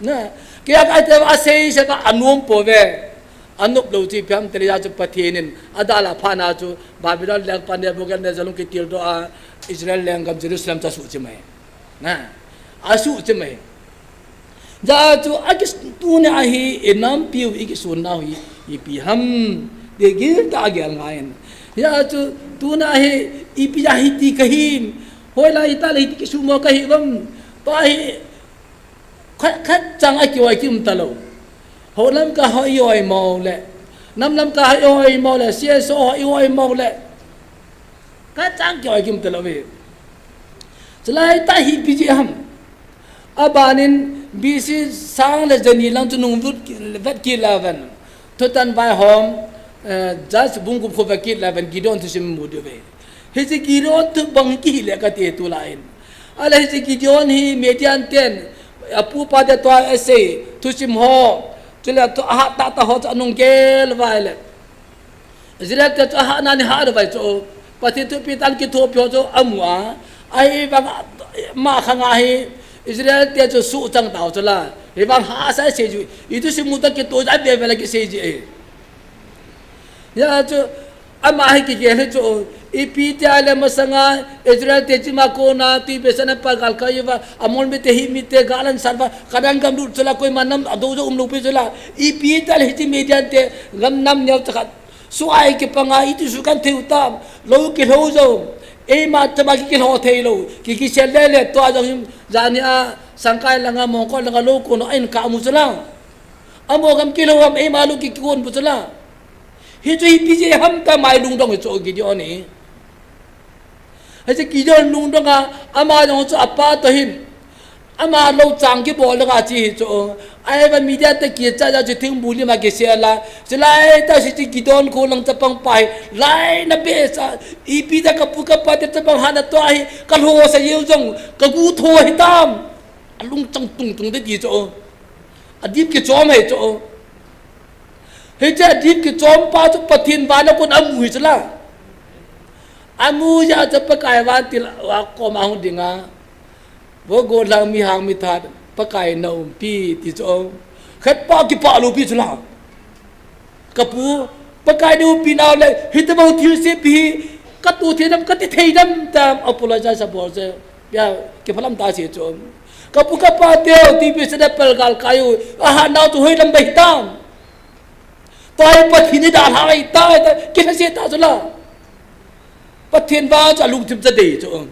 Na, kei a ka te asei sah a anom pouve. Anop lou chu ipi ham tile hia chu Pathen in adalha phat a chu Babylon lengpa Nebuchadnezzar lung kitildoh a Israel lenggam Jerusalem chu asuhchim ahi. Na, asuhchim ahi. Hijeh chun akis-, tuni a hi inampiu ikisun nau hi ipi ham. Ti giltah a gel ngai in. Hijeh chun tuni a hi ipi a hiti kahi. Hoilai tah le hiti kisu mo kahi uvam. Tua hi khat, khat chang a kihoi kium talou. Hou lam ka hoi hoi mo le. Nam lam ka hoi hoi mo le. C S O hoi hoi mo le. Khat chang kihoi kium talou ve. Chulai tah hi ipi jeh ham. Aban in B C sang le jani lang chu nung lut ki-, vet kit le ven. Thutan vaihom, eh, Judges bung gup khu vet kit le ven Gideon thusim mu diu ve. Hiche Gideon thu bang kihi le kati tulai in. Ahile hiche Gideon hi Midian ten, apu apa te tua asei, thusim ho, chule tua ahat tah tah ho chu anung gel uva ahile. Israel te chu ahatna ni hat uva chu, Pathen thupeh tah a kithopi ho chu amu a, ahivang a, ama khang a hi, Israel te chu suhchang tau chu la, hivang hahsa sei chu, ithusim mu tah kitoh a ve ve la kisei ji e. Hijeh chun, ama hi kigel hi chu, ipi tia le masanga, Israel te chima kona, tui besa na pa galkai uva, Amon mite Hit mite galan sat uva, Canaan gam lut chu la koima nam adou jo umlou pi chu la, ipi tia le hiche Midian te gam nam neo chakhat, Suai kipanga iti su kan thei u tam, lou kilhou jou, eima chama ki kilhou thei lou, ki kisel lele tua jong him, jani a, sangkai langa, mongkol langa, lou kon a in ka mu chu lang. Amo gam kilhou ham, eima lou ki kon bu chu lang. Hichu hi ipi jeh ham tia mai lungdong hi chu Gideon hi. Hiche Gideon lungdong a, ama jong chu apa toh hin. Ama lou chang kibol langa chi hi chu. Ahivang Midian te kicha ja chu thingbu lim a kisel a. Chulai tah hiche Gideon kho lang chapang pa hi. Lai na be sa. Ipi tia kapu kapa te chapang hana tua hi. Kalhosa jeng jong. Kagu tho hitam. Alung chang tung tung te ti chu. Adip kichom hi chu. Hiche adip kichom pa chu Pathen vana kon amu hi chu la. Amu jeh a chu Pakai vantil a koma hung ding a. Vo gollhang mihang mithat, Pakai na umpi ti chu. Khat pa kipah lou pi chu la. Kapu, Pakai na umpi nau le, hitobang thilse pi hi, katoh thei nam, kati thei nam tam, apologize abol se. Pia, kiphalam ta se chu. Kapu kapa teu, ti pi se da pel galkai u, ahat nau chu hoilam bai tam. Tua hi Pathen ni dalha ahi ta, ta, kilhase ta chu la. Pathen vang chu alungthim chu adei chu.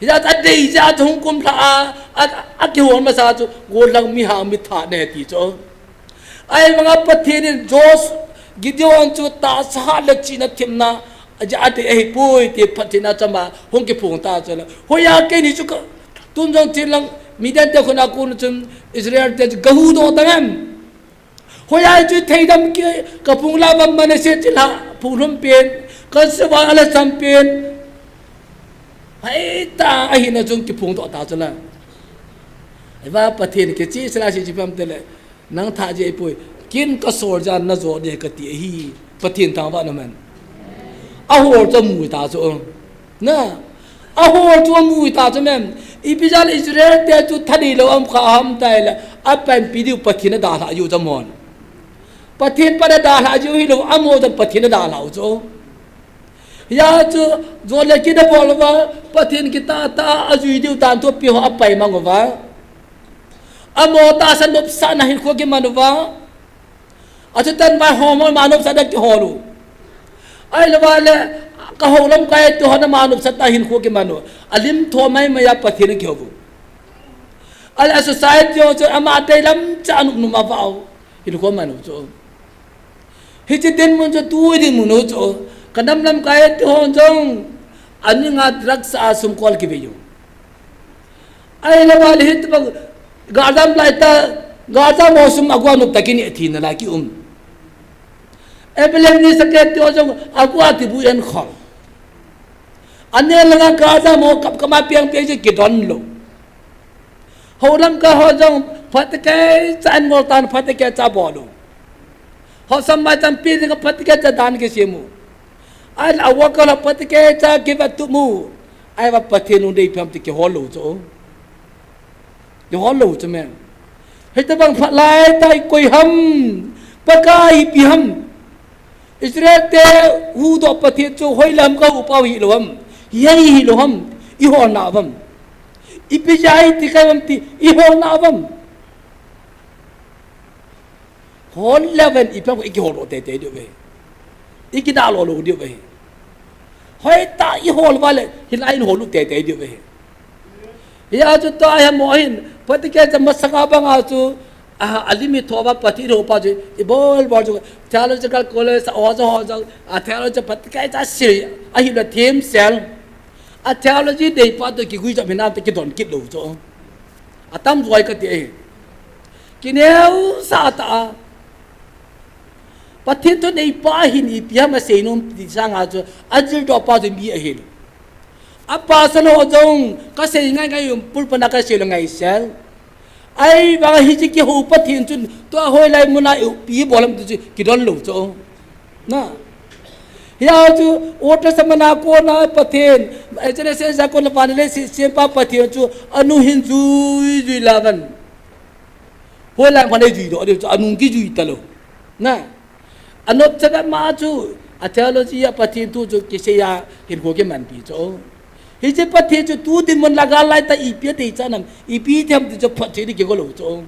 Hijeh a chu adei jeh a chu hung kumlha a, a, a, akihol masa chu, gollhang mihang mithat ne ti chu. Ahivanga Pathen in Jos-, Gideon chu tahsa le chihna themna, aja ate ahipoi ti Pathen a chama hung kiphong ta chu la. Hoiya keini chu ka, tun jong tin lang Midian te khut a kon chun Israel te chu gahuhdoh ta em. Hoiya chu theidam ki, kaphung la bam Manasseh chu la phung lhum pen, kasei uva ala sam pen. Hoitah a ahina chun kiphongdoh ta chu la. Eiva Pathen kicheh sela si chi pam te le. Nang thah jeh ahipoi, ken kasol jeh a najo ding kati ahi, Pathen thangvah na man. Ahol chu amu ta chu. Na. Ahol chu amu ta chu man. Ipi jeh a le Israel te chu thanei lou um kha ham tile, apanpi diu Pathen adalhah jiu chu amon. Pathen pan adalhah jiu hilou, amon chu Pathen adalhah u chu. Hia chu, jo le kit abol uva, Pathen kitah tah a ajui diu dan thu api ho apai mang uva. Amon tahsa nopsahna hinkho kiman uva. Achutan vaihom ho ama nopsahna kihol u. Ahilou vale, kahou lamkai te hon ama nopsahna hinkho kiman u. Alim tho maimai a Pathen akihou u. Ale a society ho chu ama deilam cha anop nop a vah u. Hinkho man u chu. Hiche dinmun chu tu dinmun u chu. Ka nam lamkai te hon jong aning a drugs a sum kol kivei u. Ahilou vale hitobang galjam lai ta, galjam ho sum aguh a nop ta kini thina lai kium. Evangelist sake te ho jong aguh a tibu en khol. Anel langa galjam ho kap kap a piang piang chu kidon lou. Hou lamkai ho jong phatecha in ngol tan phatecha bol u. Hou sam mai tampi ding phatecha dan kisem u. Ahile a worker ho phatecha kivet tup u. Ahivang Pathen hung dei ipi ham ti kihol lou chu. Kihol lou chu me. Hitobang phat lai tah i koi ham. Pakai ipi ham. Israel te huhdoh Pathen chu hoilam kahuhpa u hilou ham. Hiai hilou ham. Iholna uvam. Ipi jeh a iti kai uvam ti iholna uvam. Hol leuhen ipi ham ikihol lou teitei diu ve. Ikidalou lou diu ve. Hoitah ihol uva le hilai in hol lou teitei diu ve. Hia chu tua hi mo hin, Pathen kicha masanga banga chu, a, alim i thouva Pathen houpa chu, ibol bol chu, theological college, a, ho jong, ho jong, a, theology Pathen kicha sei, ahile themsel. A theology deipa toh kiguijop hinam ti kidon kit lou chu. Atam joi kati ahi. Kineosah tah a. Pathen thuneipa hin ipi ham asei nom ti sanga chu ajildoh pa chu mi ahi. A pasal ho jong kasei ngai ngai um pulpit a kasei le ngaisel. Ahivang hiche kihou Pathen chun tua hoilai muna ipi bol ham ti chu kidon lou chu. Na. Hia chu Old Testament a kona Pathen, Genesis a kona vanle sempa Pathen chu anu hin jui jui lauvin. Hoilai muna jui doh diu chu anung kijui talou. Na. Anop chavai ma chu, a theology a Pathen thu chu kisei a hinkho kimanpi chu. Hiche Pathen chu tu dinmun la gal lai tah ipi a deichat nam, ipi them ti chu Pathen kigo lou chu.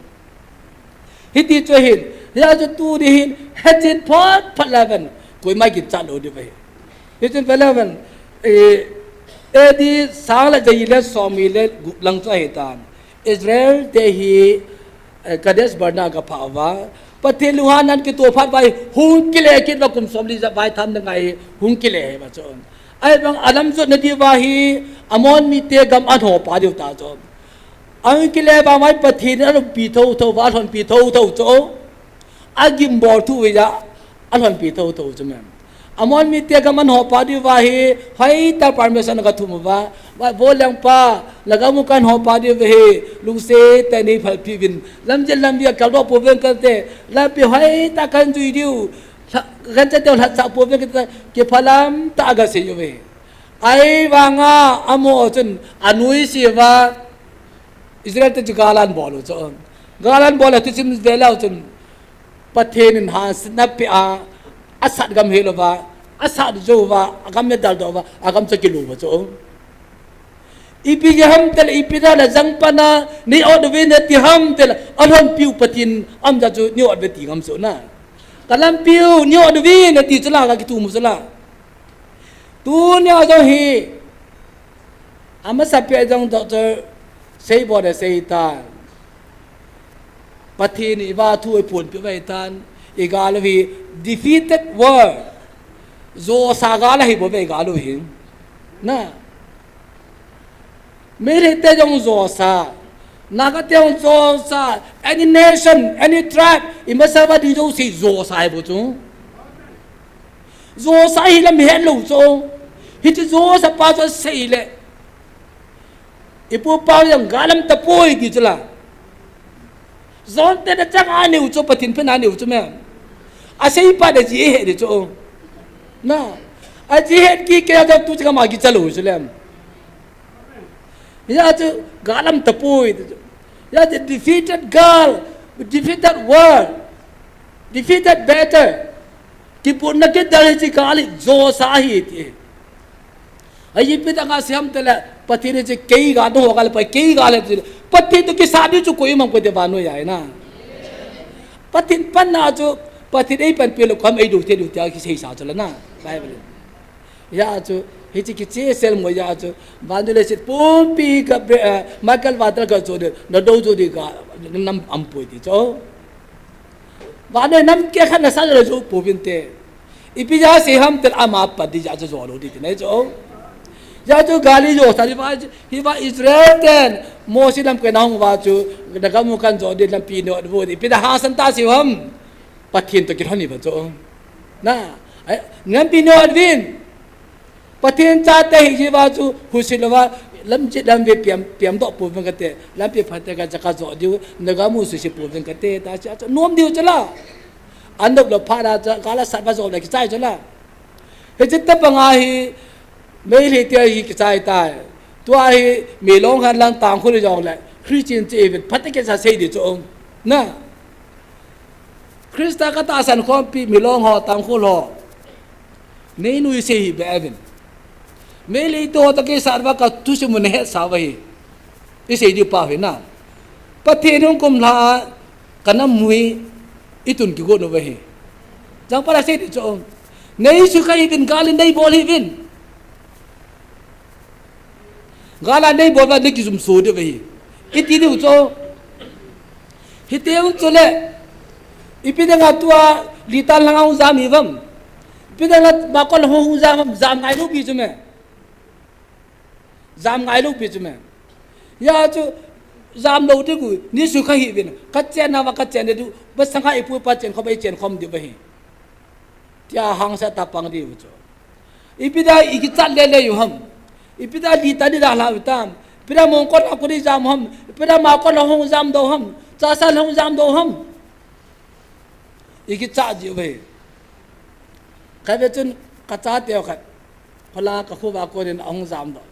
Hiti chu hin, hia chu tuni hin, hechen phat phat leuhen, koima kicha lou diu ve. Hichun ve leuhen, eh, A D sang le jali le som ni le gup lang chu ahitan. Israel te hi, eh, Kadesh Barnea aga phah uva. Pathen lunghan ahin kitoh phat uva hi, hung kile kit uva kum som li ja vai tham na ngai hi, hung kile hi uva chun. Ahivang alam jotna diuva hi, Ammon mite gam ahin hopa diu ta chun. Ahung kile vang uva hi Pathen in alhonpi thotho uva, alhonpi thotho chu. Agimbol thu uva, alhonpi thotho chu me. Ammon mite gam ahin hopa diuva hi, hoitah permission aga thum uva. Vo lengpa, nagam u kahin hopa diu ahi, lungset tah in neiphalpi uvin. Lamjel lampi a kaldoh pouvin kate, lampi hoitah kahin jui diu. Lha-, kahin chat diu lhatsah pouvin kate, kiphalam tah a aga sei uve. Ahivanga, Ammon chun, anuisat uva, Israel te chu gal ahin bol u chu. Gal ahin bol a thusim ve leu chun Pathen in hahsatna apeh a, asat gam helouva, asat jouva, agam medal doh uva, agam chu akilou uva chu. Ipi jeh ham tile, ipi jeh a le jangpan a, nei ot uve nati ham tile, alhonpi u Pathen, aum jeh chu nei ot uve ti ngam chu na. Kalampi u, nei ot uve nati chu la, kakithum u chu la. Tunia jong hi, amasapen jong Doctor Seiboi in asei tan. Pathen in eiva thu eiphonpeh uva ahitan. I gal u hi defeated world. Josa gal ahi bou ve i gal u hi. Na. Meitei te jong josa. Naga te jong josa. Any nation, any tribe, i masa uva ding jouse josa ahi bou chu. Josa hi lam het lou chu. Hiche josa pa chu asei le. I pu pa jong gal aum tapoi ti chu la. Jon te na chang a neu chu, Pathen phen a neu chu me. Asei pa de ji he de chu. Na. Aji het kikei a chu tu chu kama kicha lou chu lem. Hijeh chu gal aum tapoi ti chu. Hijeh chu defeated gal, defeated world, defeated battle. Kiputna kidang hiche gal hi josa ahi ti. Ahi ipi dinga sei ham tile, Pathen in hiche kei gal, nangho gal, pa kei gal ahi ti. Pathen toh kisat diu chu koima um poi ti vannoi a hi na. Pathen panna chu, Pathen eipanpi lou kham eidoh thei diu tia kiseisa chu la na. Bible in. Hijeh chu, hiche kichehsel mo hijeh chu, vannoi leiset pumpi ka, eh, Michael Walter ka chu de, nadou chu di ka, nam aum poi ti chu. Vannoi nam kehkhat nasa lou chu pouvin te. Ipi jeh a sei ham tile ama pat ding jeh a chu jou lou ding ti nei chu. Hijeh chu gal hi josa, hiva, hiva Israel ten Mose lamkai a hung uva chu, nagam u kanjou ding lampi nei uvin. Ipi dinga hangsan tah sei u ham. Pathen toh kilhon uva chu. Na, ai, lampi nei uvin. Pathen chate hi jiva chu husi louva, lamchit lamve piam, piam doh pouvin kate, lampi phatecha kajo diu, nagam u susi pouvin kate, ta chu, chu nom diu chu la. Anop lou phat a chu, gal asat va jo le kichai chu la. Hiche tobang a hi, Meitei te hi kichai tai. Tua hi, Milong hen lang Tangkhul jong le, Christian che ivin, phatecha sei di chu. Na. Christa katahsan khompi Milong ho, Tangkhul ho. Nei nuisat hi be uvin. Meitei te ho toh kisat uva ka thusim u nahet sa uva hi. Isei diu pa hi na. Pathen hung kum lha a kanam u hi itun kigot uva hi. Jang pa la sei di chu. Nei sukha hih uvin, gal in nei bol hih uvin. Gal a nei bol uva nei kijum so diu ahi. Iti diu chu. Hiti un chu le. Ipi dinga tua Litan lang a hung jam hi uvam. Ipi dinga Makot lang hung jam uvam, jam ngai lou pi chu me. Jam ngai lou pi chu me. Hijeh chu jam lou diu, nei sukha hih uvin. Kachen nauva kachen diu, masanga ipu ipa chen khom, ichen khom diu ahi. Tia hangsan tah pang diu chu. Ipi dinga ikichat lele u ham. Ipi dinga Litan i dalha u tam. Ipi dinga Mongkot a koi jam ham. Ipi dinga Makot lang hung jam doh ham. Chassad lang hung jam doh ham. Ikichat ji uve. Kave chun kachate u khat. Khola kakho uva konin ahung jam doh.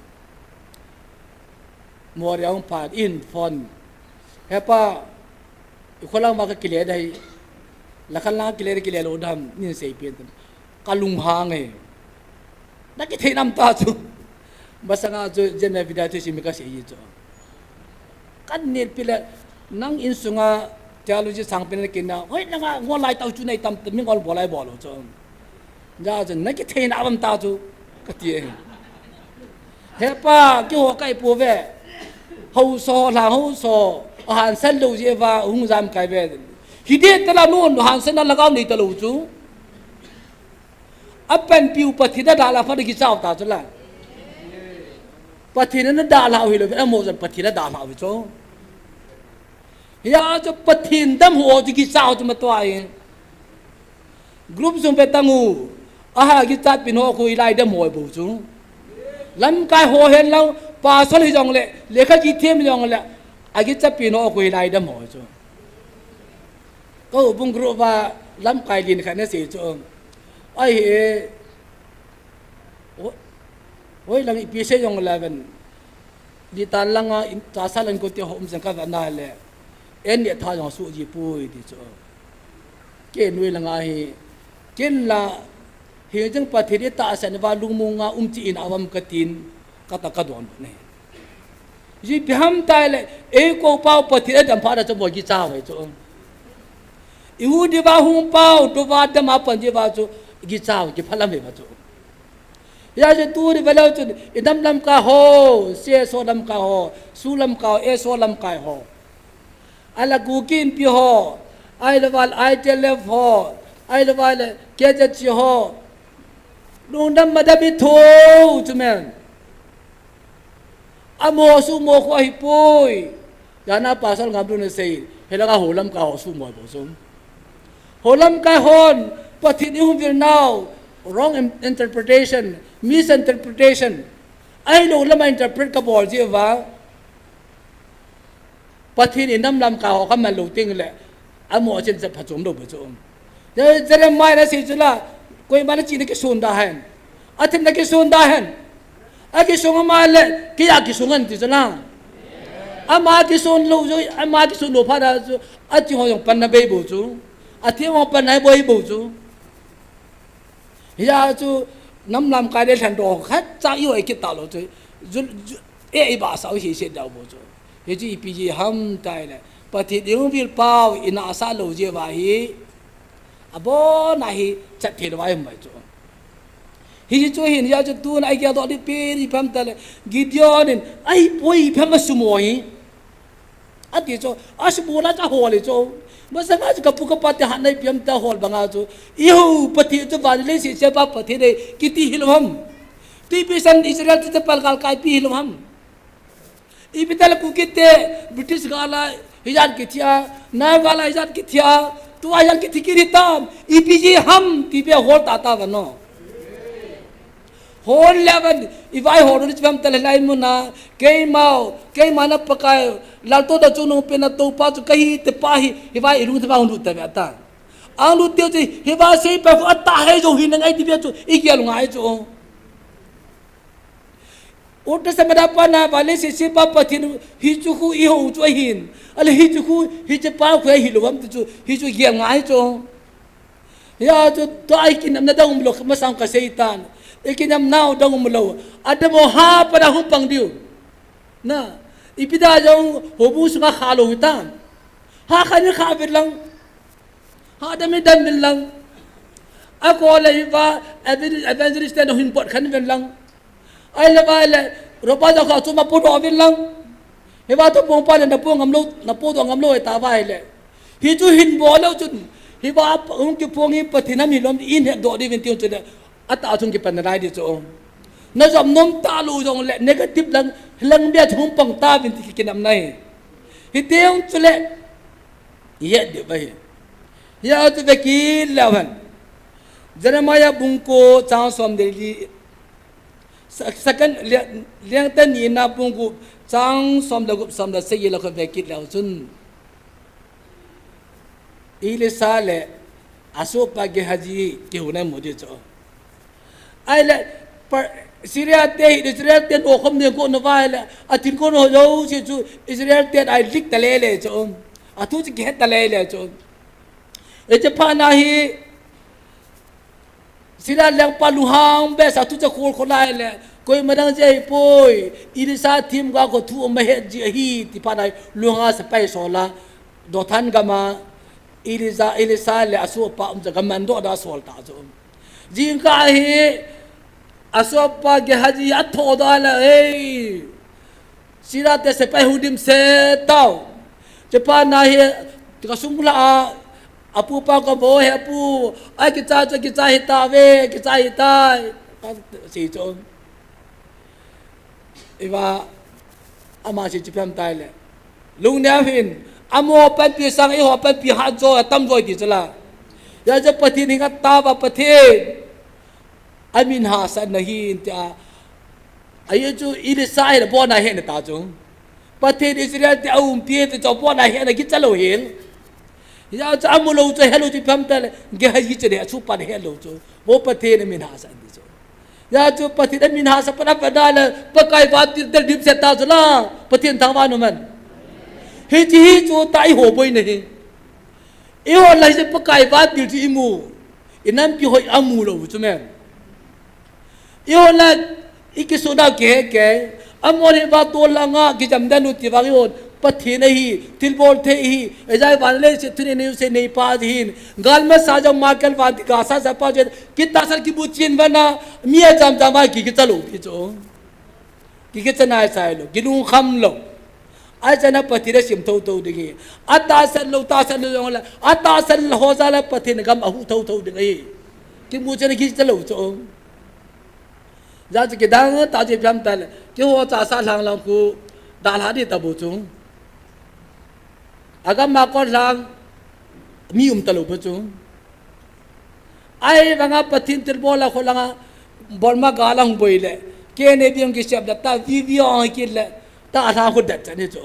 Moreh a hung phat in phone. He pa, i kholang uva kakile ding ahi. Lakhan lang kile, kile lou dam, nei sei pen tan. Kalunghang e. Na kithei nam ta chu. Masanga chu, Jen me video thusim kasei ji chu. Kanit pi le, nang insunga theology sangpen na kina. Hoi nanga ngol lai tau chu nei tam, mi ngol bol lai bol lou chu. Hijeh chun, na kithei na uvam ta chu, kati e. He pa, keiho kai pouve. Haosa, lhang haosa, ahansan lou jeh uva, hung jam kai uve. Hiti tala nun, hansan na lhagao nei talou chu. Apanpiu Pathen a dalha phat kichau ta chu la. Pathen a dalha u hilou, amo jan Pathen a dalha u chu. Hijeh chu Pathen damlou chu kichau chu matua e. Group sung pe tang u, aha kichat pi ho khu ilai dem hoi bou chu. Lamkai ho hen lang, pastor hi jong le, lekha kithem jong le, akichat pi ho khu ilai dem hoi chu. Ka houbung group a lamkai lin khat na sei chu. Ahi e, ho-, hoi lang ipi sei jong le ven. Litan langa in, Chassad lang kote ho um jeng ka ve na le. En ne tha jong su ji pui ti chu. Kei nui langa hi. Ken la, hi jeng Pathen i tahsan uva lungmong a um chi in avam katin, kata kadon ne. Ji pi ham tai le, ei ko pau Pathen a dam pha da chu boi kichau ve chu. I hu di va hung pau, tu va dam a pan di va chu, kichau, kiphalam ve va chu. Hijeh chun tuni veleu chun, i dam lamkai ho, CSO lamkai ho, SoO lamkai ho, SoO lamkai ho. Ala Kuki Inpi ho, Ahilou vale I T L F ho, ahilou vale K Z C ho. Lungdam madam i tho chu men. Amaho suhmo khu ahipoi. Jana pasal ngam dun sei. Helanga holamkai ho suhmo bou chu. Holamkai hon Pathen i hung vil nau. Wrong in-, interpretation, misinterpretation. Ahilou lama interpret kabol ji va. Pathen in nam lamkai ho kaman lou teng le, amaho chin cha phachom lou bou chu. Je-, Jeremiah na sei chu la, koima na chi na kisun da hen. Athim na kisun da hen. Akisung ama le, kei a kisung hen ti chu la. Ama kisun lou chu, ama kisun lou phat a chu, athi ho jong panna bei bou chu. Athi ho panna boi bou chu. Hia chu nam lamkai le lhan do khat cha i oi kit ta lou chu. Ju, ju, e i ba sa u hi se dau bou chu. Hichu ipi jeh ham ti le, Pathen i hung vil pau i nasa lou jeh uva hi, abon a hi chat thei lou a i um mai chu. Hichu hin hia chu tuna i geldoh ding pen ipi ham ti le, Gideon in, ahipoi ipi ham asuhmo hi. Ati chu, asuhmo la chu ahol hi chu. Masanga chu kapu kapa te hatna ipi ham ti ahol banga chu. I hou Pathen chu van le leiset sempa Pathen ahi kiti hilou ham. Tuipi san Israel te chapang galkai pi hilou ham. Ipi ti le Kuki te British gal a hijat kithi a, Naga gal a hijat kithi a, tua hijat kithi kit hitam, ipi jeh ham ti pe hol tata vang o. Hol le vang, i vaihol u chu ipi ham ti le hilai mun a, keima, keima na Pakai, laltoh doh chungnung pen a toupa chu kahi ti pa hi, hiva i lungthim a hung lut ta ve ta. Ahung lut teu chu, hiva seipa khu atahhei jou hi na ngai ti ve chu, i gel ngai chu. Old Testament a pat na, van le leiset sempa Pathen, hichu khu i hou chu ahin. Ahile hichu khu, hiche pa khu ahilou ham ti chu, hichu gel ngai chu. Hia chu, tua i kinepna dang um lou, masang kasei tan. I kinepna u dang um lou. Adam ho ha pat a hung pang diu. Na, ipi dia jong, houbung sunga kha lou hitam. Ha khan i kha vet lang. Ha dam i dam vet lang. Akol le hiva, evan-, evangelist te na hin pot khan vet lang. Ahile va le, ropa jong kha chu ma podoh vet lang. Hiva thupong pa le na po ngam lou, na podoh ngam lou ta va le. Hichu hin bol leu chun, hiva hung kipong hi Pathen ham hilou ham i hetdoh ding uvin ti chu le, atah chung kipan nalai ding chu. Na jom nom talou jong le, negative lang, lang bia chu hung pang tauvin ti kinepna hi. Hiti hung chu le, i het diu ahi. Hia chu ve kit leu hen. Jeremiah bung ko chang som le li, Sa-, second, le-, Lengte nina bung gup, chang som le gup, som le sagi la khu ve kit leu chun. Elisha le asohpa Gehazi kihou na i mu ding chu. Ahile, pa, Syria te hi Israel te nokhom ding ko na va ahile, athin ko na ho jouse chu Israel te a lik ta lele chu. Athu chu kihet ta lele chu. Hiche phat na hi, Syria lengpa lunghang behseh a thu chu akhol khol a ahile, koima dang jeh ahipoi, Elisha themgao khu thu um ahet jeh ahi, ti phat na hi, lunghang a sepai asol a, Dothan gam a, Elisha, Elisha le asohpa um chu gamandoh da asol ta chu. Jingkah hi, asohpa Gehazi athoh da le, ei, Syria te sepai hung dimset tau. Hiche phat na hi, kasung lha a, apu pa kavo he apu, ai kicha chu kicha hita ve, kicha hita. Sei chu. Iva, ama sei chu ipi ham ti le. Lungneo hih in, amaho panpi sang, eiho panpi hat jo, atam jo ti chu la. Hijeh chun Pathen hi atah a Pathen. Amin hahsatna ahin tia. Ajeh chu Elisha hi abon a ahet ta chu. Pathen Israel te aumpi ti chu abon a ahetna kicha lou hel. Hijeh chun amu lou chu ahet lou chu ipi ham ti le. Gehazi chu le asohpa le ahet lou chu. Vo Pathen amin hahsat ti chu. Hijeh chun Pathen amin hahsat pat a pat a le Pakai vantil del dimset ta chu la. Pathen thangvah in um hen. Hiche hi chu tah a eiho boina hi. Eiho la hiche Pakai vantil chu imu. I nampi hoi amu lou chu men. Eiho la i kisun a kihe kei. Amahon hiva tol langa kijam den u ti vang eihon Pathen ahi, thilbol thei ahi, ijeh inem van le leiset thunei neipa ahin. Galmasa jong Michael vantil gasasa pa jong kitahsan kimu chen vana mi ajam jam a ki kicha lou pi chu. Ki kicha nai sai lou, kilungkham lou. Ahi chana Pathen asim thotho ding ahi. Atahsan lou, tahsan lou jong le, atahsan lou ho jal a Pathen gam ahuh thotho ding ahi. Kimu chana kicha lou chu. Jeh chu kidang tah chu ipi ham itile, keiho Chassad lang lang khu dalha ding tabou chu. Agam a kon lang mi um talou bou chu. Ahivanga Pathen thilbol a kho langa Burma gal ahung boi le, K N A B hung kisem le, tah V V O hung kit le, tah lang khu det chan hi chu.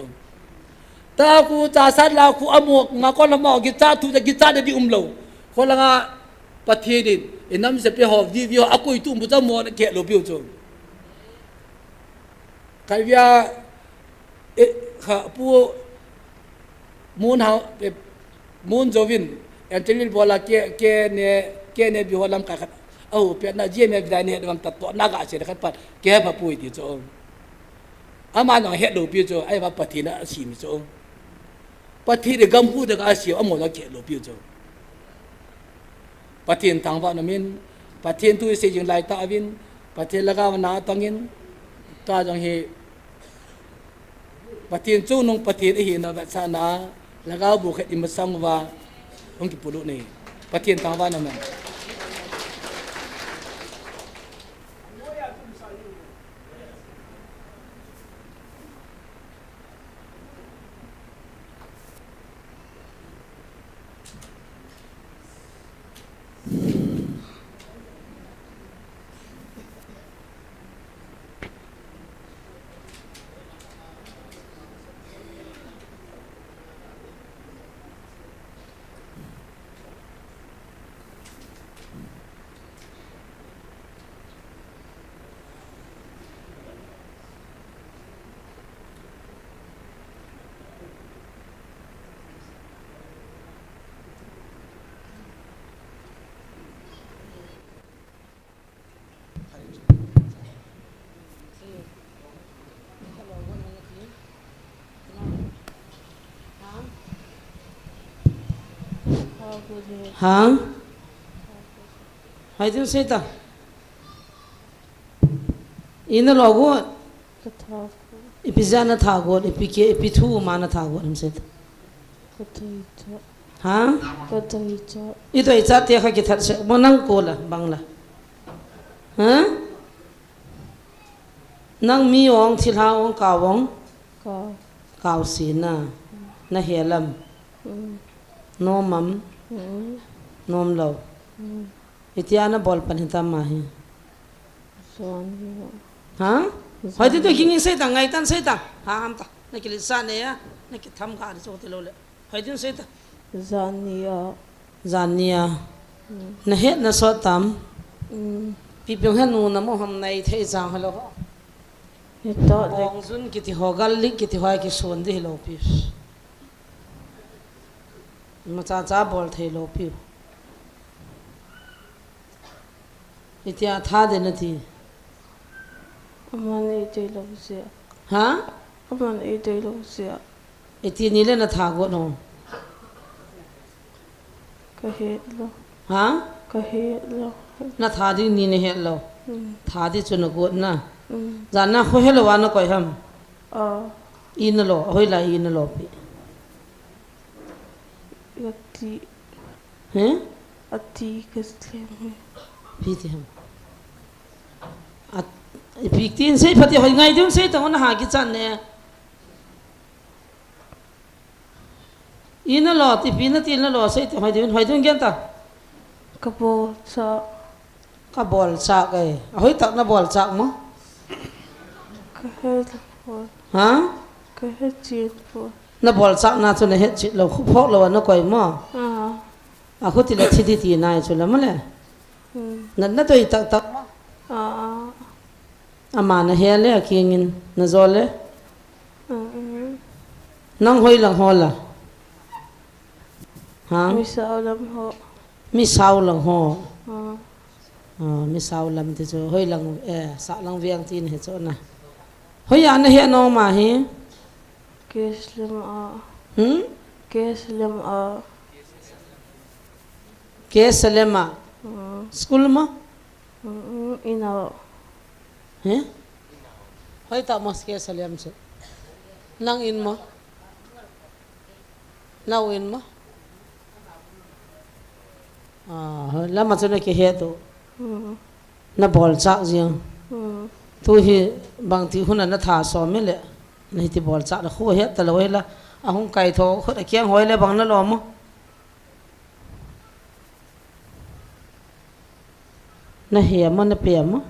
Tah khu Chassad lang khu amaho, nga kon lama kicha thu, kicha ding umlou. Kho langa Pathen in, inam sepai ho, V V O ho, akoi tu um bou chu amahon akilou piu chu. Khatvei a, eh, kha, Pu Mun Hau, eh, Mun Jovin, interview bol a K, K N A, K N A B ho lamkai khat, aho pet na, G M F dai ne, lam ta to, na ga che khat pat, kei pha pui ti chu. Ama nang het lou piu chu, ahivang Pathen in asem chu. Pathen in gam huhna a asem, amaho jong akilou piu chu. Pathen thangvah in um in, Pathen thu isei jing lai tah uvin, Pathen lhagao na tong in, tua jong hi, Pathen chungnung Pathen ihina vetsahna, lhagao bu khat imasang uva, hung kipolut in ahi. Pathen thangvah in um in. Ha? Hoitah in sei ta. Ina lo got. Ka tha got. Ipi jeh a na tha got, ipi kei, ipi thu um a na tha got ham sei ta. Ka doi chat. Ha? Ka doi chat. I doi chat te kha kithat seh mo, nang ko la, bang la. Ha? Nang mi ong, thilha ong, kau ong? Kau. Kau si na. Na he lam. Mm. Nom am? Mm. Nom lou. Mm. Itia na bol pan hitam ahi. Jan hi. Ha? Jan. Hoitah in kingin sei ta, ngaitan sei ta. Ha, ham ta. Na kilisa ne ya. Na kitham ka ni so ti lou le. Hoitah in sei ta. Jan ni a. Jan ni a. Mm. Na het na sot tam. Mm. Ipi hung het nom na mo ham, nai thei jang hilou ho. He to le. Ong jun kiti ho, garlic kiti ho kisun di hilou pi. Macha cha bol thei lou piu. Itia tha ding nati. Aman eidei lou jeh a. Ha? Aman eidei lou jeh a. Iti ni le na tha got no. Ka het lou. Ha? Ka het lou. Na tha ding ni na het lou. Hmm. Tha ding chu na got na. Hmm. Jan na kho helou a na koi ham. Ah. Ina lo, hoilai ina lo pi. Ati. He? Ati ka slem he. Pi ti ham. At, ipi tin sei phat ti hoi ngai ding sei ta hon ha kichan ne. Ina lo, ti pi na ti na lo sei ta hoi ding, hoi ding gen ta. Ka bol cha. Ka bol chak e. A hoi tak na bol chak mo? Ka he bol. Ha? Ka he chin bol. Na bol chak na chu na he chin lo, khu phok lo na koi mo? Ah. A khu ti la thi ti ti nai chu la mo le? Hmm. Na, na toi tak tak mo? Ah, ah. Ama na he le a kingin na jo le? Ah, ah. Nang hoi lang ho la? Ha? Mi sao lam ho. Mi sao lang ho. Ah. Ah, mi sao lam ti chu hoi lang, eh, sa lang viang tin he chu na. Hoi a na he no ma hi. Keslem a. Hmm? Keslem a. Keslem a. Hmm. School ma? Hmm, ina. He? Hoi ta mas Keslem chu. Nang in mo? Nau in mo? Ah, lama chu na kihet u. Hmm. Na bolchah jing. Hmm. Tu hi bangti hun a na tha som mi le. Na hiti bolchah na khu het ta lo hi la. A hung kai tho khut a kiang hoi le bang na lo mo. Na he mo, na pe mo?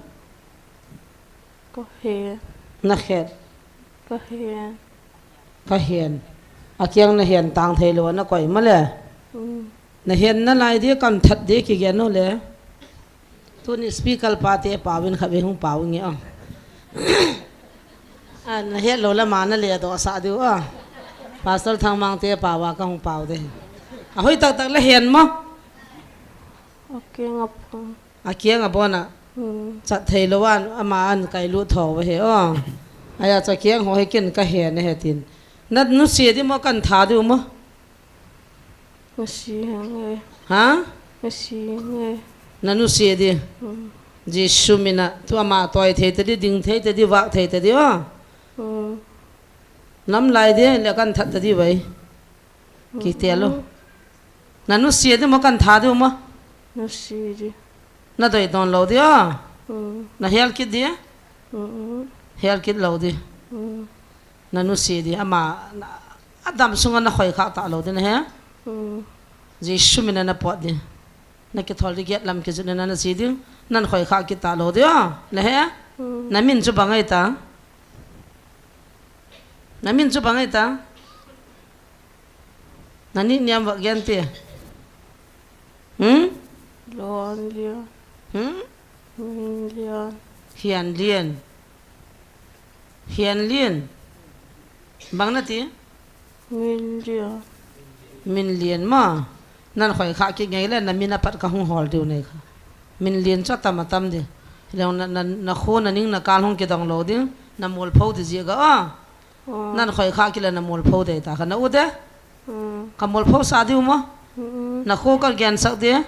Ka he. Na het. Ka he. Ka hen. A kiang na hen tang thei lo na koi ma le. Mm. Na hen na lai di kan that di ki gen u le. Tuni speaker pa te pau in kha ve hung pau nge a. A na het lo la ma na le do sa di u a. Pastor Thangmang te pau a ka hung pau de. A hoi tak tak la hen mo. A kiang a pang. A kiang a bon a. Hmm. Chat thei lo an, ama an kai lut tho ve he o. Aya cha kiang ho he ken ka he ne he tin. Na nusia di mo kan tha di mo? Nusia nge. Ha? Nusia nge. Na nusia di. Hmm. Jesu min a, tu ama toi thei ta di, ding thei ta di, vak thei ta di o. Hmm. Nam lai di, le kan that ta di vai. Ki te lo. Hmm. Na nusia di mo kan tha di mo? Nusia di. Na doi don lo di a. Mm. Na hel kit di? Mm. Hel kit lo di. Mm. Na nusia di. Ama, na, a dam sunga na khoi kha ta lo di na he? Mm. Jesu min a na pot di. Na kithol di get lam kijun na na si di. Nan khoi kha kit ta lo di a. Na he? Mm. Na min chu bang ai ta? Na min chu bang ai ta? Na ni niam va gen ti. Hmm? Lon Lian. Hmm? Min Lian. Hian Lian. Hian Lian. Bang na ti? Min Lian. Min Lian ma. Nan khoi kha ki ngai le na min a pat ka hung hol diu nei kha. Min Lian cha tam a tam di. Leng na, na, na khu na ning na kal hung kidong lo ding. Na mol pho di ji ga a. Oh. Nan khoi kha kila na mol pho de ta kha na u de. Mm. Ka mol pho sa diu mo? Mm-mm. Na khu ka gen sak de.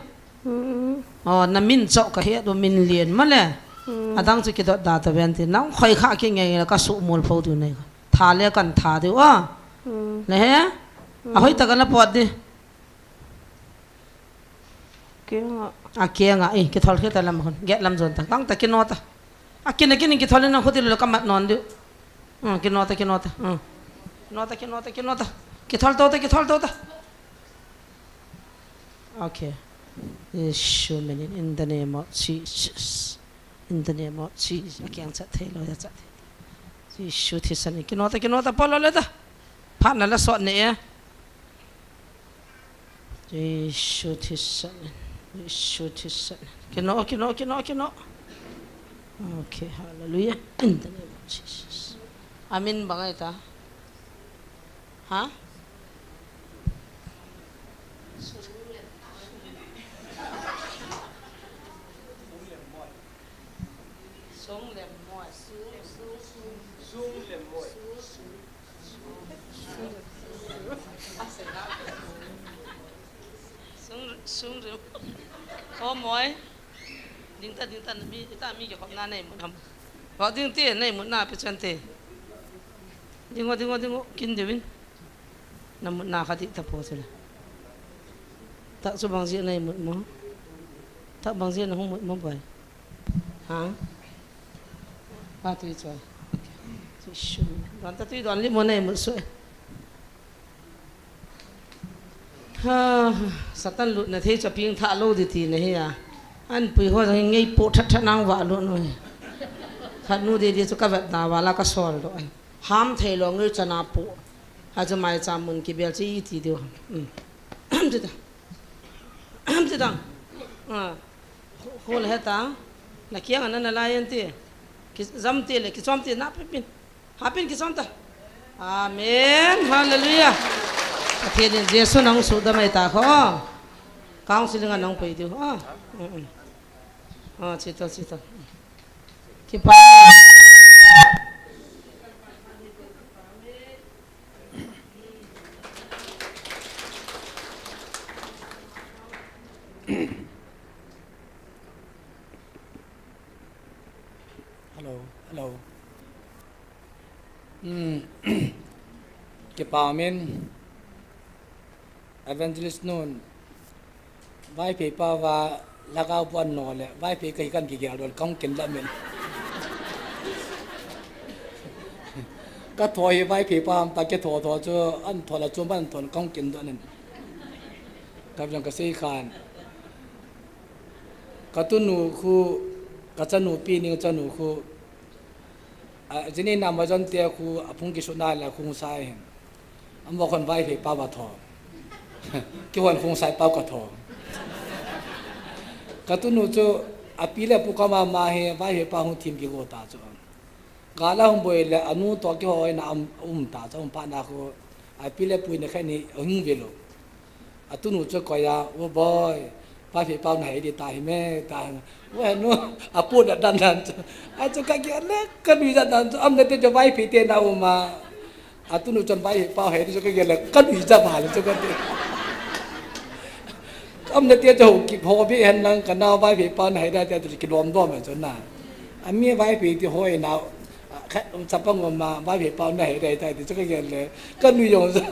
Mm-mm. Oh, na min cho ka he do Min Lian ma le. Mm. Adang chu kidot da ta ven ti. Nang khoi kha ki nge nge ka su mol pho diu nei kha. Tha le kan tha diu a. Mm. Le he? Mm. A hoi ta ka na pot di. Kiang a. A kiang a, eh, kithol khe ta lam khun. Get lam jon ta. Kang ta kino ta. A kin a kin kithol na khuti lo ka mat non diu. Hmm, kino ta, kino ta. Hmm. Kino ta, kino ta, kino ta. Kithol to ta, kithol to ta. Okay. Jesu min in, in the name of Jesus. In the name of Jesus. A kiang chat thei lo ya chat thei. Jesu thisan in. Kino ta, kino ta, polo le ta. Phat na la sot ne e. Jesu thisan. Jesu thisan. Kino, kino, kino, kino. Okay, hallelujah. In the name of Jesus. Amen bang ai ta. Ha? Sung lem moi. Sung, sung, sung. Sung lem moi. Sung, sung. Sung, sung rim. O moi. Ding ta, ding ta, mi, ita mi kihopna nei mut ham. Ho ding te, nei mutna pe chan te. Ding o, ding o, ding o, kin deuin. Na mutna kha ding ta po chule. Tak chu bang jeh nei mut mo. Tak bang jeh na hung mut mo boi. Ha? Pa tui choi. Tui sum. Don ta tui don li mo nei mut sui. Ha, Satan lutna thei chu ping tha lo di ti na hi a. An pui ho jong ngei po that that nang va lut no. Khat nu di di chu ka vet na va la ka sol do ai. Ham thei lo ngei chana po. Ha chu mai cha mun ki bel chi ti diu. Hmm. Ti ta. Ti ta. Ah. Khu, khu le heta, na kiang a na na lai en ti. Ki jam ti le, ki chom ti na pin pin. Ha pin ki chom ta. Amen. Hallelujah. Pathen in Jesu nang su da mai ta kho. Counseling a nang pei diu. Ah. Mm, mm. Ah, chi to, chi to. Ki pa. Hello, hello. Hmm. Kipa min, Evangelist nun, Vaiphei pa va lhagao puan no le, Vaiphei kahi kan kigel don, kahung kin la min. Ka tho hi Vaiphei pa ham ta, ka tho tho chu, an tho la chu, ban tho kahung kin don in. Ka jong ka sei khan. Ka tunu khu, ka chanu pi ning chanu khu, a, jini na ma jon te khu, a phung kisuna la khu sa hin. Am va khon Vaiphei pa va tho. Ki hon khung sai pau ka tho. Ka tunu chu, a pi le pu ka ma ma he, Vaiphei pa hung thim ki go ta chu. Ka la hung boi le, anu to ki hoi na am, um ta chu, um pa na khu, a pi le pu ne khe ni hung ve lo. A tunu chu koi a, "O boy, Vaiphei pau na hei di ta hi me," ta hi. "O he nu," a pu da dan dan chu. A chu ka ki le, ka nui dan dan chu, am na te chu Vaiphei te na um a. A tunu chun Vaiphei pau hei di chu ka ki le, ka nui ja ba le chu ka ti. Am na te chu ki pho bi hen lang ka na Vaiphei pau na hei da te chu ki lom dom chu na. A mi Vaiphei ti hoi na, khat um chapang um ma, Vaiphei pau na hei da ta ti chu ka ki le, ka nui jong ja.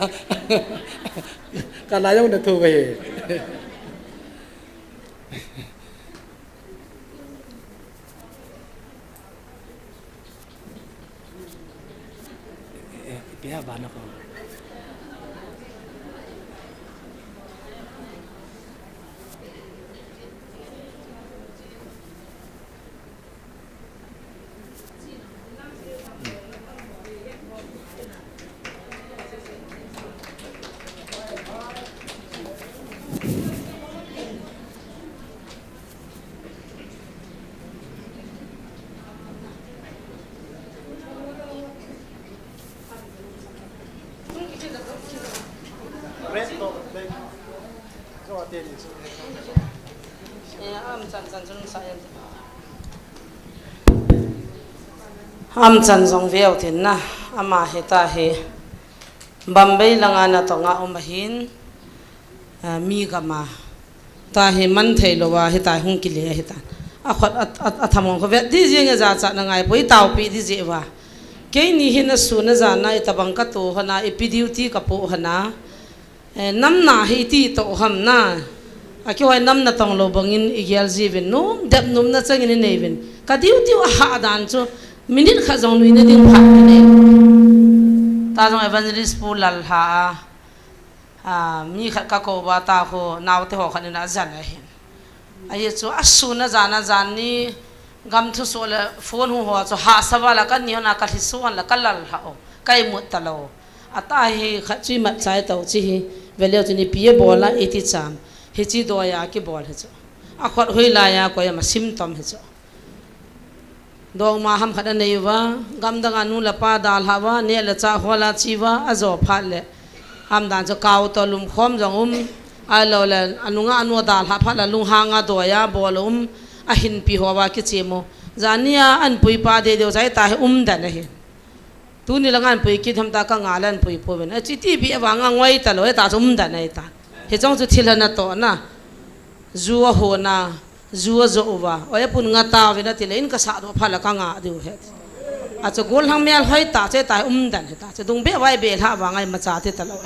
Ka la jong na thu ve. Eh, eh, ipi a bana ko. Am chan jong veu tin na, ama hita hi Bombay langa na tonga um ahin, a, mi gama. Ta hi man thei lou a, hita hung kile hita. A khot a, a, a thamong kho vet di jing e, jachat na ngai poi, taupi di je va. Keini hin a sun a jan a, i tabang ka tu hona, ipi duty ka pu hona. Eh, namna hi ti to ham na. A kihoi namna tong lou bangin i gel ji vin, nom dep nom na changin i nei vin. Ka duty u a ha dan chu, minute khat jong nui na ding phat ka nei. Ta jong Evangelist Pu Lalha a. A, mi khat ka kou va ta khu, naote ho khat in a jan ahin. Ahi chu, a sun a jan a jan ni, gam thusoh le phone hung ho chu, hahsa va la ka ni hon a ka lhi suh hon la ka Lalha o, ka imut ta lou. A ta hi khat chu imat chai tau chi hi, veleu chu nipi a bol a iti cham, hichi doi a kibol hi chu. A khot hoi lai a koi ama sim tom hi chu. Dongma ham khat a nei uva, gamdang a nu le pa dalha uva, neh le chah hol a chi uva, a jo phat le. Ham dan chu kau to lum khom jong um, ahilou le, a nunga a nu dalha phat le, lunghang a doi a bol um, a hinpi ho uva kichim u. Jan ni a an pui pa dei deu jai ta hi um dan ahi. Tuni langa an pui kit ham ta ka nga le an pui pouvin. A chi ti bi avang a ngoi ta lou, e ta chu um dan ahi ta. Hichong chu thil hana to na. Ju a ho na. Ju a jo uva, oi, a pun nga ta vin a ti le in ka sah doh phat le ka nga diu he. A chu gollhang mel hoi ta che ta um dan he ta che dung be vai be lha va ngai ma cha te ta lou.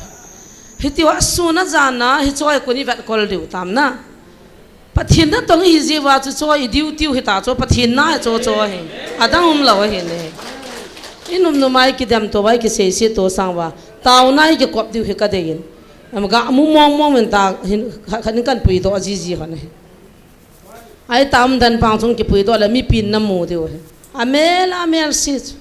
Hiti va sun a jan a hi choi kuni vet kol diu tam na. Pathen na tong hi ji va chu choi diu tiu hi ta chu Pathen na chu choi hi. Adang um lou hi ne. I num num ai ki dem to vai ki sei sei to sang va. Tau nai ki kop diu hi ka dei in. Am ga mu mong mong men ta hin kha, kha nin kan pui to a ji ji kha ne. Ai tam dan pang chung kipui to le mi pin na mu diu he. A mel, a mel si chu.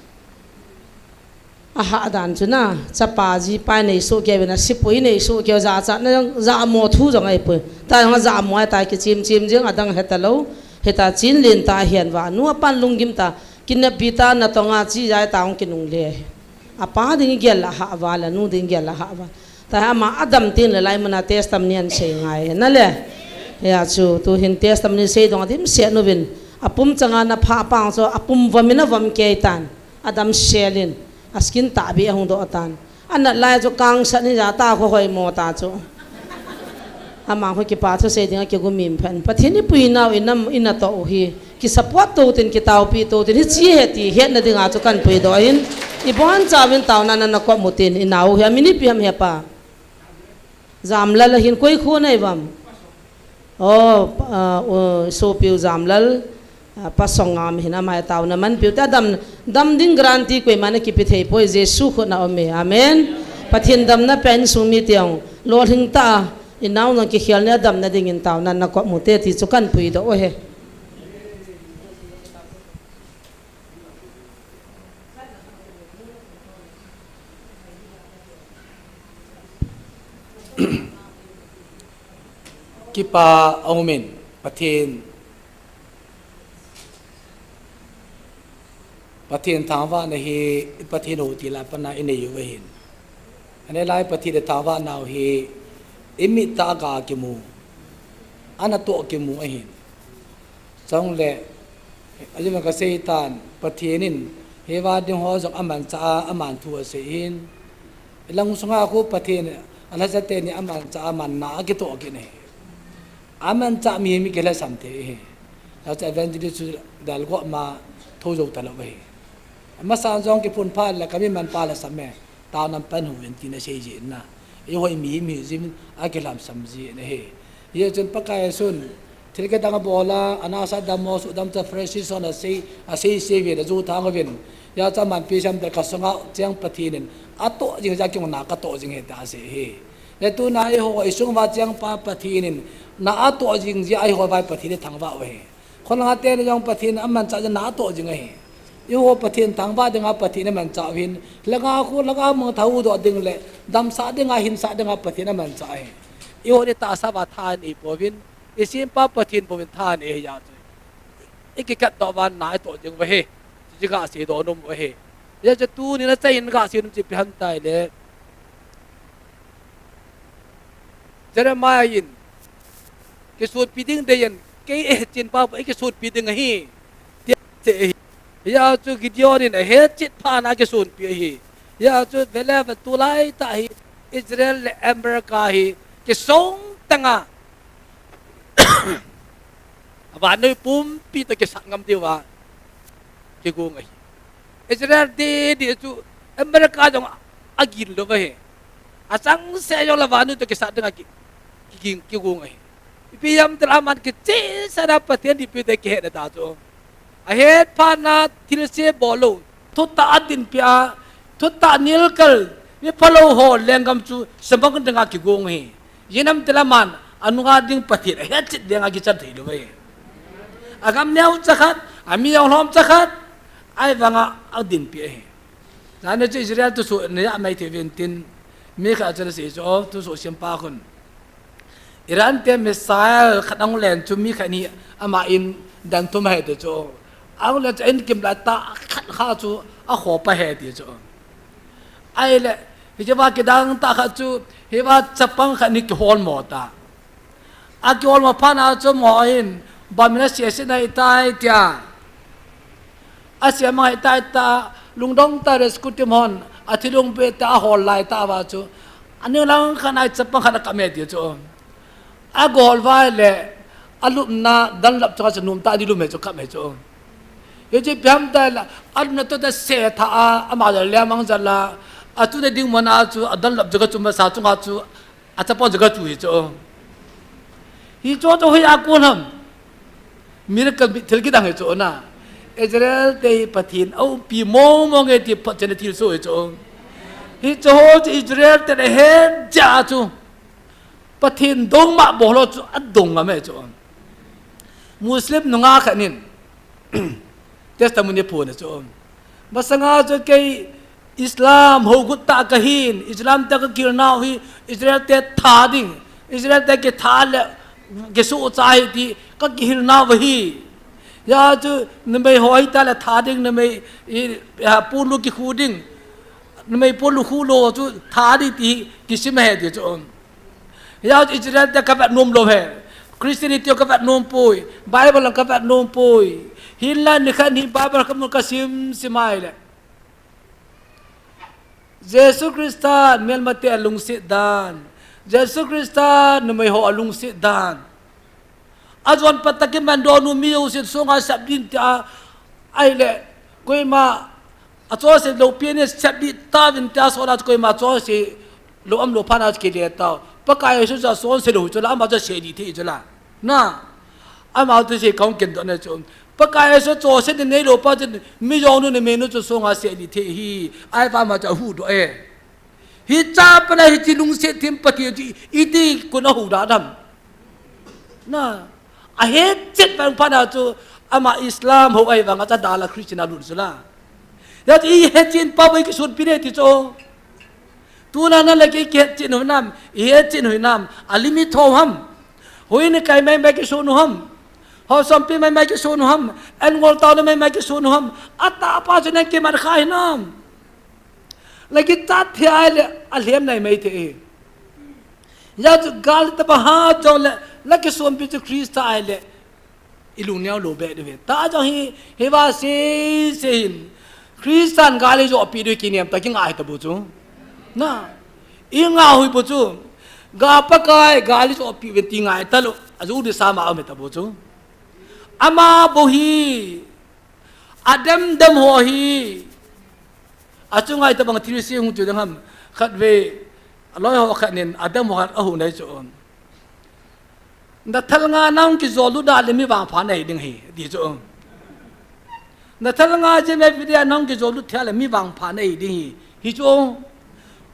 A ha dan chu na, chapa ji pa nei so ke na, sipui nei so ke, jachat na, jamo thu jong ai pui. Ta jong jamo ai ta kichim chim jing adang he ta lou. He ta chin lin ta hian va, nu a pan lunggim ta, kinep bi ta na tonga chi jai ta ong kinung le. A pa ding gel la ha va la, nu ding gel la ha va. Ta ama adam tin le lai muna testimony an sei ngai na le. Ya chu tu hin testimony sei dong a dimset nu vin. A pum changa na pha pang chu a pum vom in a vom kei tan. Adam selin. A skin ta bi a hung do tan. A nat lai chu kang sat ni ja ta kho hoi mo ta chu. Ama kho kipa thu sei ding a kigumim phan. Pathen i pui nau i nam i na to u hi. Ki support to tin ki taupi to tin hi chi he ti het na ding a chu kan pui do in. Ibon chauvin taona nana kop mu tin inao hi, amin ipi ham hepa? Jamlal ahin, koi kho nai uvam? Oh, pa, uh, sopiu Jamlal, uh, pa Songam hin, ama taona manpiu te, adam, dam ding guarantee koima na kipe thei poi, Jesu khut na um e. Amen. Pathen damna pen sung mi tiang, lolhing ta, inao nang kikhel ni adamna dingin taona na kop mu te ti chu kan puidoh u ahi. Kipa aumin, Pathen, Pathen thangvahna hi, Pathen hou til a pat a inei u ahin. Anei lai Pathen thangvahna u hi, imit a ga kimu, ana toh kimu ahin. Chule, ajeh a kasei tan, Pathen in, hiva ding ho jong amanchah a, aman thu asei in. Ilang sunga khu Pathen, alhasam teni amanchah a, aman na akitoh kit e. Amanchah mi, mi kilhasam thei e. Achu evangelist chu dalgou ma, tho jou talou e. Amasa jong kiphun phat le kami manpa lhasam e. Taona pan uvin tin asei jin na. Eiho mihem hijeh in akilhamsam jin ahi. Hijeh chun Pakai Jesun thil kidang abol a, anasa dam mo, sudam cha fresh son asei, asei sei uvin, aju thang uvin. Hijeh chun aman pisam te kasunga cheng Pathen in atoh jing jeh a kei jong na katoh jing ahi tia asei ahi. Hijeh chun tuna eiho isung uva cheng pa Pathen in na atoh jing jeh a eiho vai Pathen in thangvah u ahi. Kholanga teni jong Pathen amanchah jeh a na atoh jing ahi. Eiho Pathen thangvah dinga Pathen amanchah u ahin, langa khu, langa mang thau doh ding le, damsah dinga, hinsah dinga Pathen amanchah ahi. Eiho ni tahsa uva tha inei pouvin, isempa Pathen bou in tha inei ahi jeh chun. Ikikatdoh uva na itoh ding u ahi. Chuche kasei doh nom u ahi. Hijeh chun tuni nachai in kasei nom chu ipi ham itile, Jeremiah in, kisonpi ding dei in, kei eichin pa bou, eikisonpi ding ahi, tia asei ahi. Hijeh chun Gideon in ahechen phat a kisonpi ahi. Hijeh chun vele ve tulai tah hi, Israel le America hi, kisong tanga, vannoi pumpi toh kisat ngam diuva kigong ahi. Israel didi chu America jong agin lou ahi. Achangseh jong le vannoi toh kisat dinga ki, ki, ki, kigong ahi. Ipi ham itile aman kichehsah a Pathen dinpi te kihetna ta chu. Ahet phat a thilse bol lou. Thutah adinpi a, thutah nilkal, mi phalou ho lenggam chu semang dinga kigong ahi. Ijeh inem itile aman, anunga ding Pathen ahetchet dinga kichan thei lou ahi. Agam neocha khat, ami jong lhomcha khat, ahivanga adinpi ahi. Jani chu Israel thusoh neiya mai thei uvin tin, mi khat chun asei chu, o, thusoh sempa khun. Iran te missile khat ahung len chu mi khat ni ama in dan thum ahi ti chu. Ahung len chu in kim lai tah khat kha chu akhopa ahi ti chu. Ahile, hicheva kidang tah khat chu, hiva chapang khat ni kiholmo ta. Akiholmo phat a chu amaho hin, bom in asese nai tai tia. Asem ngai tai ta, lungdong tah rescue team hon, athilung pe ta ahol lai tah uva chu. Ani lang khat a chapang khat akap e ti chu. Agol uva le, alupna Dunlop chunga chu nom tah a alum e chu, akap e chu. Hichu ipi ham itile, alupna toh tah se tha a, ama jal le amang jal a, achu na ding mun a chu, a Dunlop chu aga chu masa chunga chu, achapang chu aga chu hi chu. Hichu chu hoiya kon ham. Miracle, thil kidang hi chu na. Israel te hi Pathen aumpi mong mong e ti phatchomna thilsoh hi chu. Hichu ho chu Israel ten ahet jeh a chu. Pathen dong ma bol ho chu adong ngam e chu. Muslim nungah khat in testimony aphon e chu. Masanga chu kei Islam hougut tah kahin, Islam te kakilnau hi Israel te tha ding, Israel te kitha le kisuhcha hi ti kakihilnau ahi. Hijeh chun numei ho hita le tha ding, numei i, a, ponlu kikhu ding, numei ponlu khuh lou chu tha ding ti kisim ahi ti chu. Hijeh chun Israel te kavet nom lou ahi. Christianity kavet nom poi. Bible kavet nom poi. Hinla nikhat hi Bible kamu kasim sim ahile. Jesu Christa melmate alungset dan. Jesu Christa numei ho alungset dan. Ajon pat a kimandoh nu mi jousen sunga sap din tia. Ahile, koima Achonse lou pi ni sep di ta vin ta so la koima chonse lou am lou pha na kile ta. Pakai Jesu cha chonse lou chu la ama cha se di thei chu la. Na. Ama tu se kong ken do na chu. Pakai Jesu chonse ni nei lou pa chu mi jong nu ni me nu chu so nga se di thei hi. Ai pa ma cha hu do e. Hi cha pa na hi chi lungset thim Pathen chu iti kun a hu da dam. Na, a het chet vang pha na chu ama Islam ho ai vang a cha dal a Christian a lut chu la. Ya chu i het chin pa bai kisun pi ne ti chu. Tu na na le ki het chin hu nam, i het chin hu nam, a limit ho ham. Hui ni kai mai mai kisun hu ham. Ho som pi mai mai kisun hu ham. En ngol tau mai mai kisun hu ham. A ta pa chu nang ki man kha hi nam. La ki chat thei ai le a lhem nai mai thei. Ya chu gal ta ba ha jong le la kisonpi chu Christa ai le i lung neo lo be de ve. Ta jong hi, hi va se, se hin. Christian gal i jo pi de ki niam ta ki ngai ta bu chu. Na. I nga hui bu chu. Ga Pakai gal i jo pi ve ti ngai ta lo. A ju di sa ma me ta bu chu. Ama bo hi. A dem dem ho hi. A chu ngai ta bang thil se hung chu dang ham. Khat ve. A loi ho khat nin a dem ho khat a hu nai chu. Na thal nga nang ki jol lu da le mi vang pha nei ding hi, ti chu. Na thal nga je me video nang ki jol lu thia le mi vang pha nei ding hi, hi chu.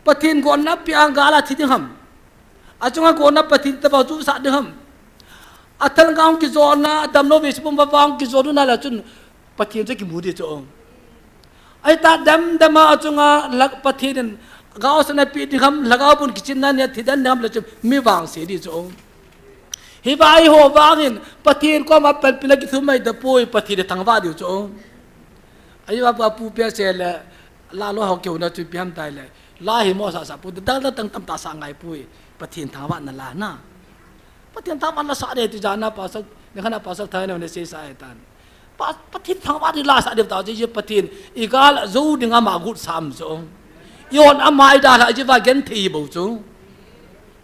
Pathen gon na pi ang ga la thi ding ham. A chunga gon na Pathen ta ba chu sa ding ham. A thal nga ki jol na, a dam no ve si pum ba vang ki jol lu na la chun. Pathen chu kimu di chu. Ai ta dem dem a chunga lak Pathen in gao sana pi ding ham, lagao bun kichin na nia thi den dam le chu mi vang se di chu. Hi vai ho vang in Pathen koma pan pi la ki thum mai da pui Pathen de thangvah di chu. Ai va pa pu pia se le la lo ho ki hu na chu pi ham tai le. La hi mo sa sa pu da da tang tam ta sa ngai pui Pathen thangvah na la na. Pathen thangvah na sa de ti ja na pa sa, ni khana pa sa thai na ne se sa ai tan. Pa, Pathen thangvah di la sa deu ta, je, je Pathen, i gal zo ding ama gut sam zo. I on ama i da la, je va gen thei bo chu.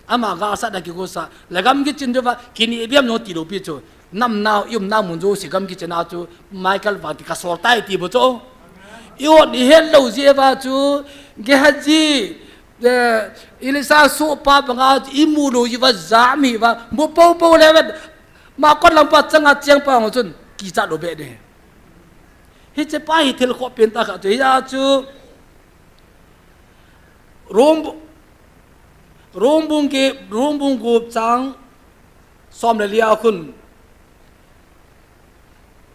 Ama ga sa da ki go sa, la gam ki chin deu va, ki ni biam no ti lo pi chu. Nam nau, i um na mun zo si gam ki chin a chu, Michael va ti ka sol tai ti bo chu. I on i het lo je va chu, Gehazi, eh, Elisa so pa banga i mu lo ji va jam hi va, mu po po le va, Ma kon lam pa changa cheng pa hong chun kicha lo be de. Hi che pa hi thil kho pen ta kha chu hi a chu Rom, Rom bung ki, Rom bung gup chang som le lia khun.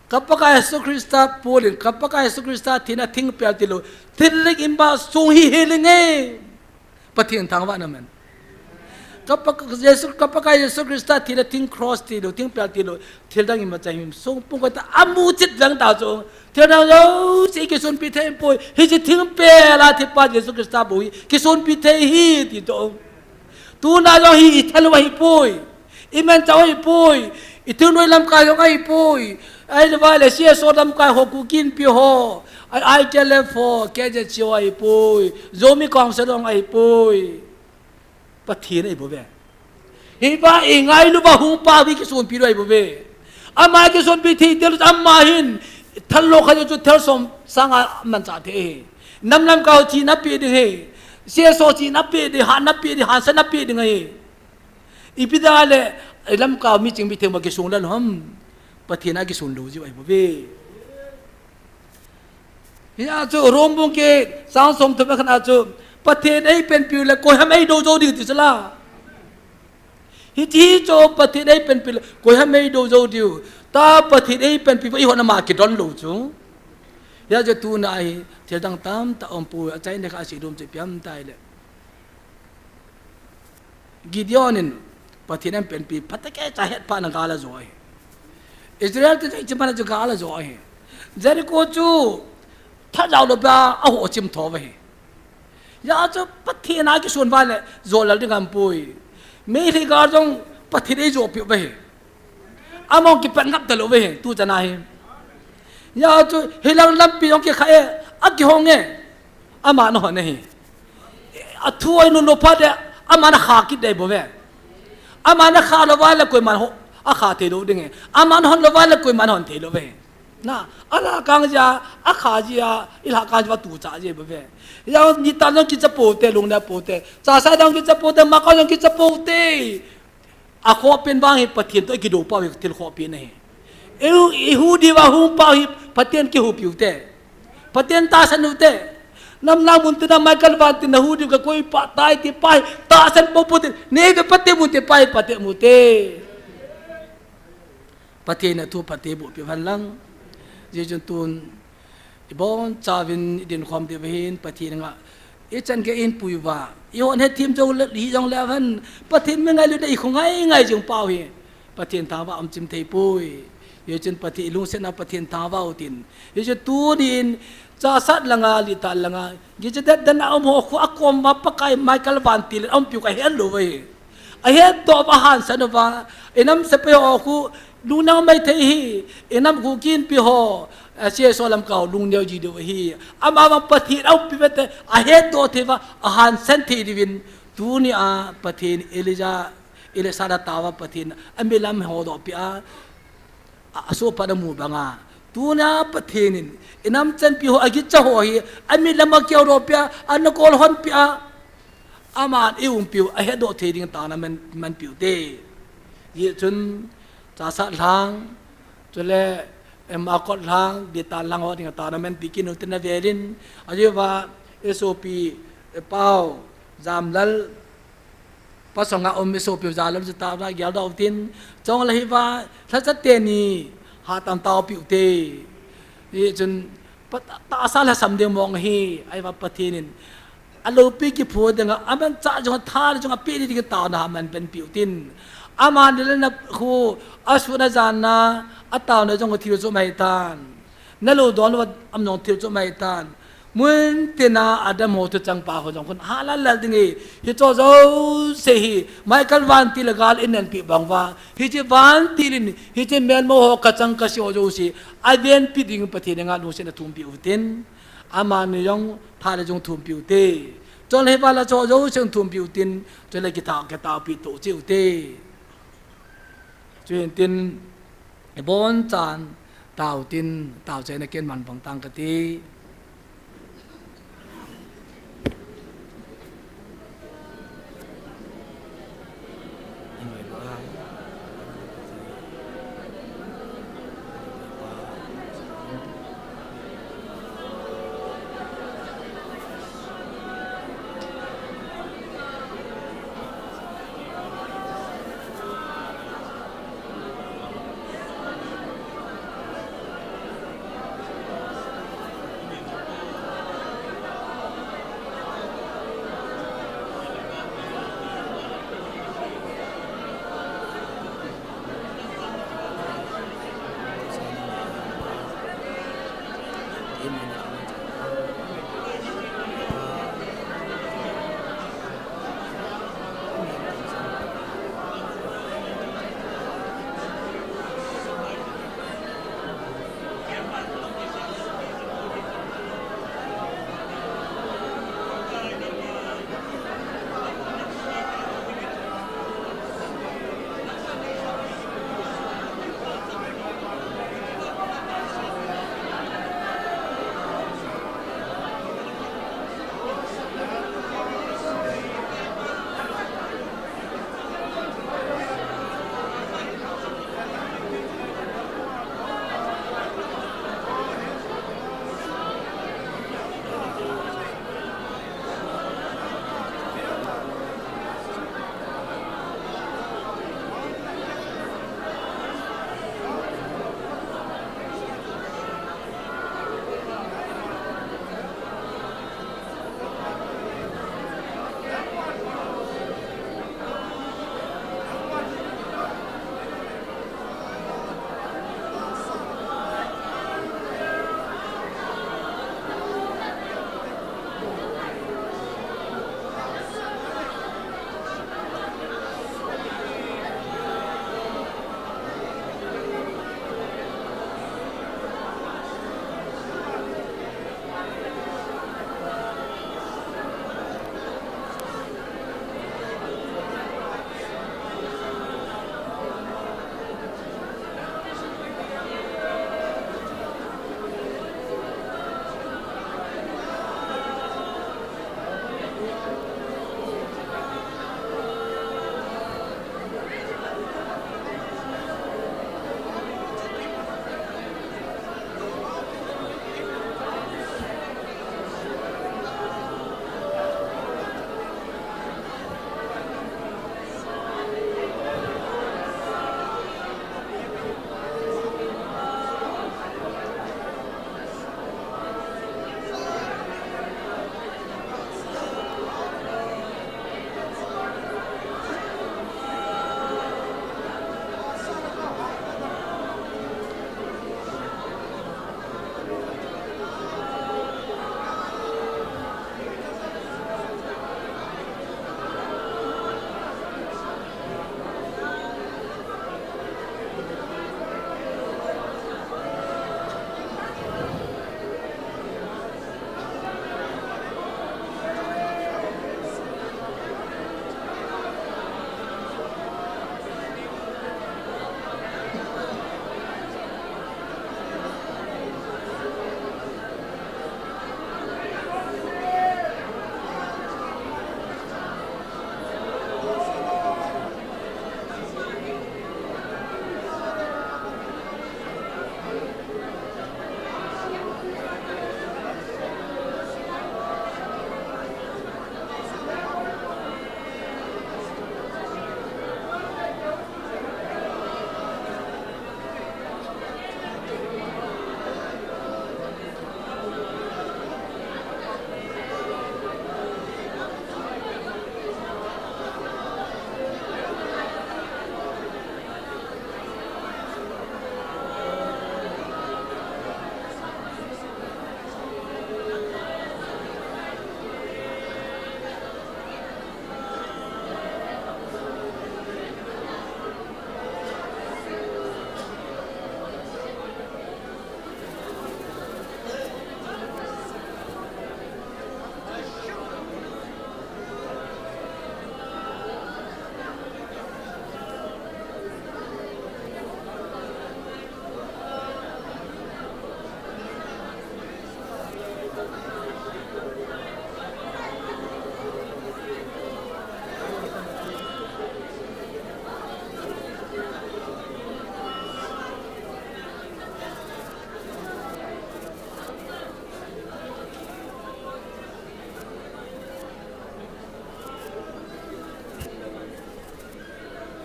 Ka Pakai Jesu Christa pulin, ka Pakai Jesu Christa thina thing pel ti lo. Thil ling in ba sung hi hi ling e. Pathen thangvah na men. Ka pa, Jesu, ka Pakai Jesu Christa thina thing cross ti lo, thing pel ti lo, thil dang ima chai him sung pung ko ta amu chit lang ta chu. Thil dang lo si kisunpi thei poi. Hi chi thing pel a thi pa Jesu Christa bou hi kisunpi thei hi ti to. Tuna jong hi i thalu ahi poi. I men chau ahi poi. I thunoi lamkai jong ahi poi. Ai le vai le C S O lamkai ho ku kin pi ho. Ai I T L F ho, K Z C O ahi poi. Zomi Council jong ahi poi. Pathen ahi bou ve. Hi ba i ngailu ba hung pa vi kisunpi lo ahi bou ve. Ama kisunpi thei tel ama hin. Thal lo kha chu thal som sanga man cha thei. Nam lamkai ho chi na pi ding he. C S O chi na pi ding, ha na pi ding, ha sa na pi ding he. Ipi da le, i lamkai mi ching mi theng ma kisung la lom. Pathen a kisun lo jiu ahi bou ve. Hi a chu Rom bung ki sang som thum khan a chu Pathen ei pen piu le koi ham ei do jo diu ti chu la. Hi ti chu Pathen ei pen piu le koi ham ei do jo diu. Ta Pathen ei pen piu i hon ama kidon lo chu. Hi a chu tuna hi thil dang tam ta om pu a chai ne kha si dum chu piam tai le. Gideon in Pathen an penpi phatah kei cha het pa na gal a jo ahi. Israel te chai chimana chu gal a jo ahi. Jericho chu thajau lo ba a ho chim tho ve hi. Ya chu Pathen a kisun va le jo lal ding am pui. Meitei gal jong Pathen ei jo pi ve hi. Among kipat ngap ta lo ve hi tu chana hi. Ya chu hilang lampi jong kikha e a kihong e. Ama na hon ahi. A thu oi nun lo phat le, ama na kha kit dei bou ve. Ama na kha lo va le koiman ho, a kha thei lo ding e. Ama na hon lo va le koiman hon thei lo ve. Na, ala kang ja, Akha jia, ilha kha jia tucha jia bave. Jong nitan jong kicha poute, lungneo poute. Chasat jong kicha poute, makau jong kicha poute. Akhohpen vang hi Pathen toh ikidou pau hi thil khohpen ahi. Ihu, ihu diuva hung pau hi Pathen kihupiu te. Pathen tahsan u te. Nam lang mun tina Michael Vantil nahu diu kakoi pa tai ti pa hi tahsan popo te. Nei ve pate mu te pa hi pate mu te. Pathen in athu phatthei boh peh hen lang. Hijeh chun tun ibonchauvin idin khom diu ahin Pathen nga. Ichan gei in pui uva. Ihon hethem jou le, hi jong le hen. Pathen mi ngailutna ikho ngai ngai jing pau hi. Pathen thangvah um chim thei poi. Hijeh chun Pathen ilungsetna Pathen thangvah u tin. Hijeh chun tunin chasat langa, litan langa. Gichi det den a um ho khu akom uva Pakai Michael Vantil in aumpiu kahet lou uve. Ahetdoh uva ahansan uva, inam sepai ho khu lungneo mai thei hi, inam khu kinpi ho, eh, C S O lamkai ho lungneo ji diu ahi. Amavang Pathen aumpi uve ti, ahetdoh thei uva, ahansan thei diuvin, tunia Pathen Elijah, Elisha da tao uva Pathen, amilam hodoh peh a, a, asohphat amu banga. Tunia Pathen in, inam chanpi ho, agicha ho hi, amilam akihodoh peh a, ana kol hon peh a. Aman iumpiu, ahetdoh thei ding taona man, manpiu te. Hijeh chun, chasat lhang, chule, em, akot lhang, litan lhang ho ding taona manpi kit u tin avelin. Ajeh uva, isopi, eh, pau, Jamlal, Pasonga um isopiu Jamlal chu taona geldoh u tin, chule hiva, lhacha teni, hatah in taopiu te. Hijeh chun, Pa, ta, tahsa lhasam ding mong ahi, ahivang Pathen in. Aloupi kiphu dinga, amanchah jong, atha jong, apeh ding taona manpen piu tin. Amani le nakhu, asun ajanna, ataona jong thil chu mai tan. Nalou don uva, am jong thil chu mai tan. Mun tina adam ho thuchang pa ho jong khun, halal lal ding e, hicho jouse hi, Michael Vantil le gal in nenpi bang uva. Hiche Vantil in, hiche melmo ho kachang kasei ho jouse, avenpi ding Pathen in nga lungset in athumpi u tin. Amani jong, tha le jong thumpi u te. Chule hiva lhacha ho jouse thumpi u tin, chule kitha, kitaopi to cheh u te. Chuin tin, ibonchan, tao tin, tao chaina ken man vang tang kati.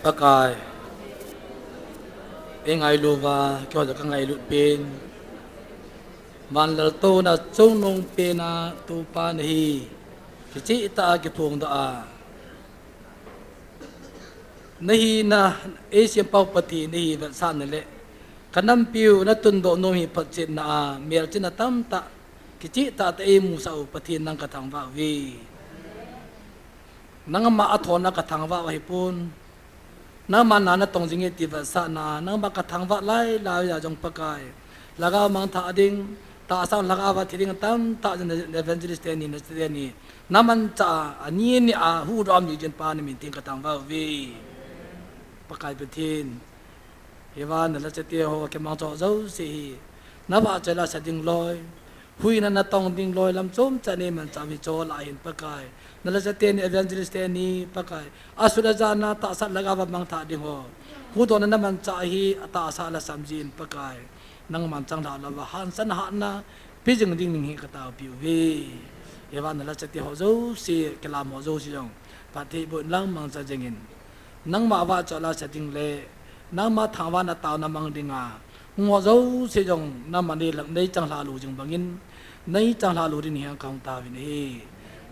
Pakai, eingailu uva, keiho jong kangailut pen. Van laltouna chungnung pena Toupa nahi, kicheh tah a kiphongdoh a. Nahina, eisempau Pathen nahi vetsahna le, kanampiu natundoh nom hi photchetna a, melchihna tamtah, kicheh tah tah eimusah u Pathen nang kathangvah uve. Nangma athona kathangvah u ahipon. Nangma na natong jing e ti vetsahna, nangma kathangvah lailai a jong Pakai. Lhagao mangthah ding, tahsa lhagao a thi ding tamtah jong evangelist teni, nache teni. Namanchah a, ani ni a, huhdoh a um jing Pa namin tin kathangvah uve. Pakai Pathen. Hiva nalhacha teho kimangcha jouse hi, navahchoi lasa ding loi, huhhingna natong ding loi lam chomcha neimanchah u hiche lah a hin Pakai. Nalhacha teni evangelist teni Pakai. Asut ajana tahsa lhagao a mangthah ding ho. Huhdohna namanchah hi atahsa lhasam jin Pakai. Nangman changlhah louva hansan hatna pejing ding ning hi kataopiu ve. Hiva nalhacha teho jouse, kilam ho jouse jong. Phatthei boh in lang mangcha jingin. Nangma vahchoi lasa ding le, nangma thangvahna taona mang dinga, hung ho jouse jong, nangma nei lang, neichanglhah lou jing bangin, neichanglhah lou ding hi kahung taovin ahi.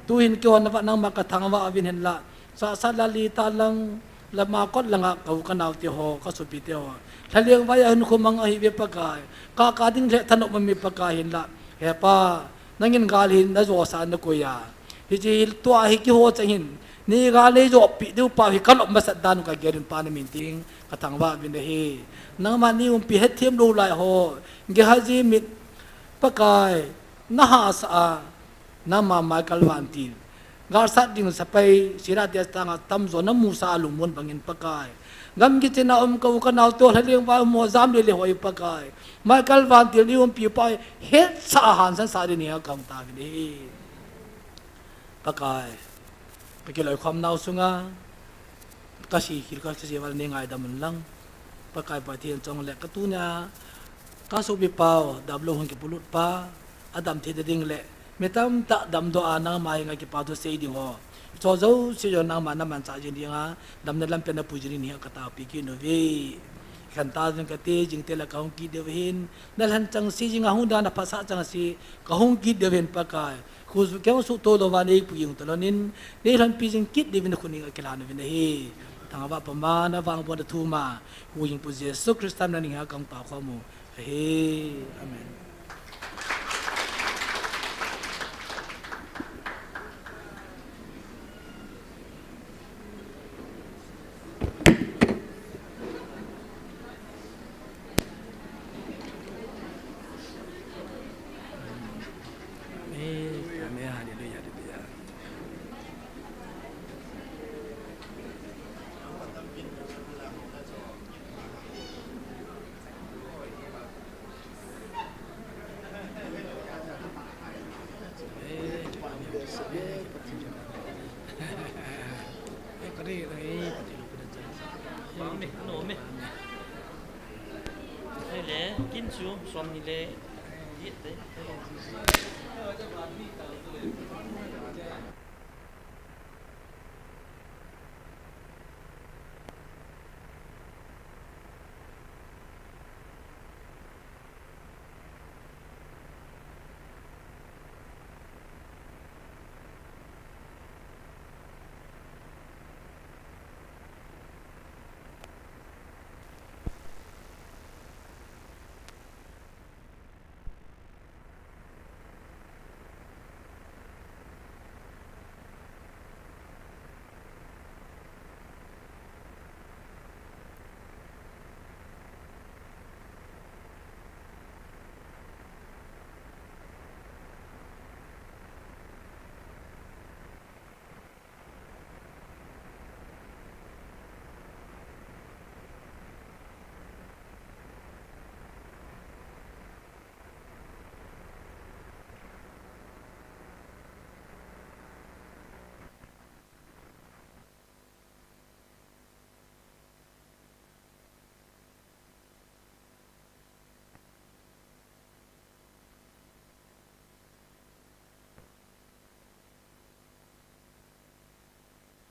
Tuhin keiho navah nangma kathangvah uvin hinlah, sahsat lali talang, lama kot langa ka u kanao teho, kasopi teho. Lhaleng vai a hinkho mang ahiuve Pakai, kaka ding le thanop mami Pakai hinlah, he Pa, nangin gal hin najosah nakoi a. Hiche hi tua hi keiho chang hin, nei gal neijopi diu pa hi kalop masat dan u kagel in Pa namin tin kathangvah uvin ahi. Nangma neiumpi hetthem lou lai ho, Gehazi mit Pakai, nahahsa a, nangma Michael vantil. Galsat ding sepai, Syria te chang a tamjo namusah a lungmon bangin Pakai. Gam kichen a um ka u kanao teho lhaleng vai a um ho jam le le ho hi Pakai. Michael vantil neiumpi pa hi hetsah a hansan sah ding hi kahung taovin ahi. Pakai, kakiloikhom nau sunga, kasei khel kasei val nei ngaidam un lang. Pakai Pathen chongle katunia, kasopi pau, damlou hung kipolut pa, adam thei ding le, mi tamtah damdoh a nangma henga kipa thu sei ding ho. Hiche jouse jong nangma namanchah jing dinga, damna lampi a napui jing ding hi kataopi kit uve. Khantou jing kate jing teng le kahung kit diu ahin, nalhan chengse jing a hung dan a phasah chengse, kahung kit diu ahin Pakai. Khusu keu suhto louva neipui jing talon in, neilhonpi jing kit diuvin khut in kakilhan uvin ahi. Thangvah puma, navangbohna thuma, huhhingpu Jesu Christa min a kahung taokhom u ahi. Amen. Amen. Amen. Hallelujah. Hallelujah.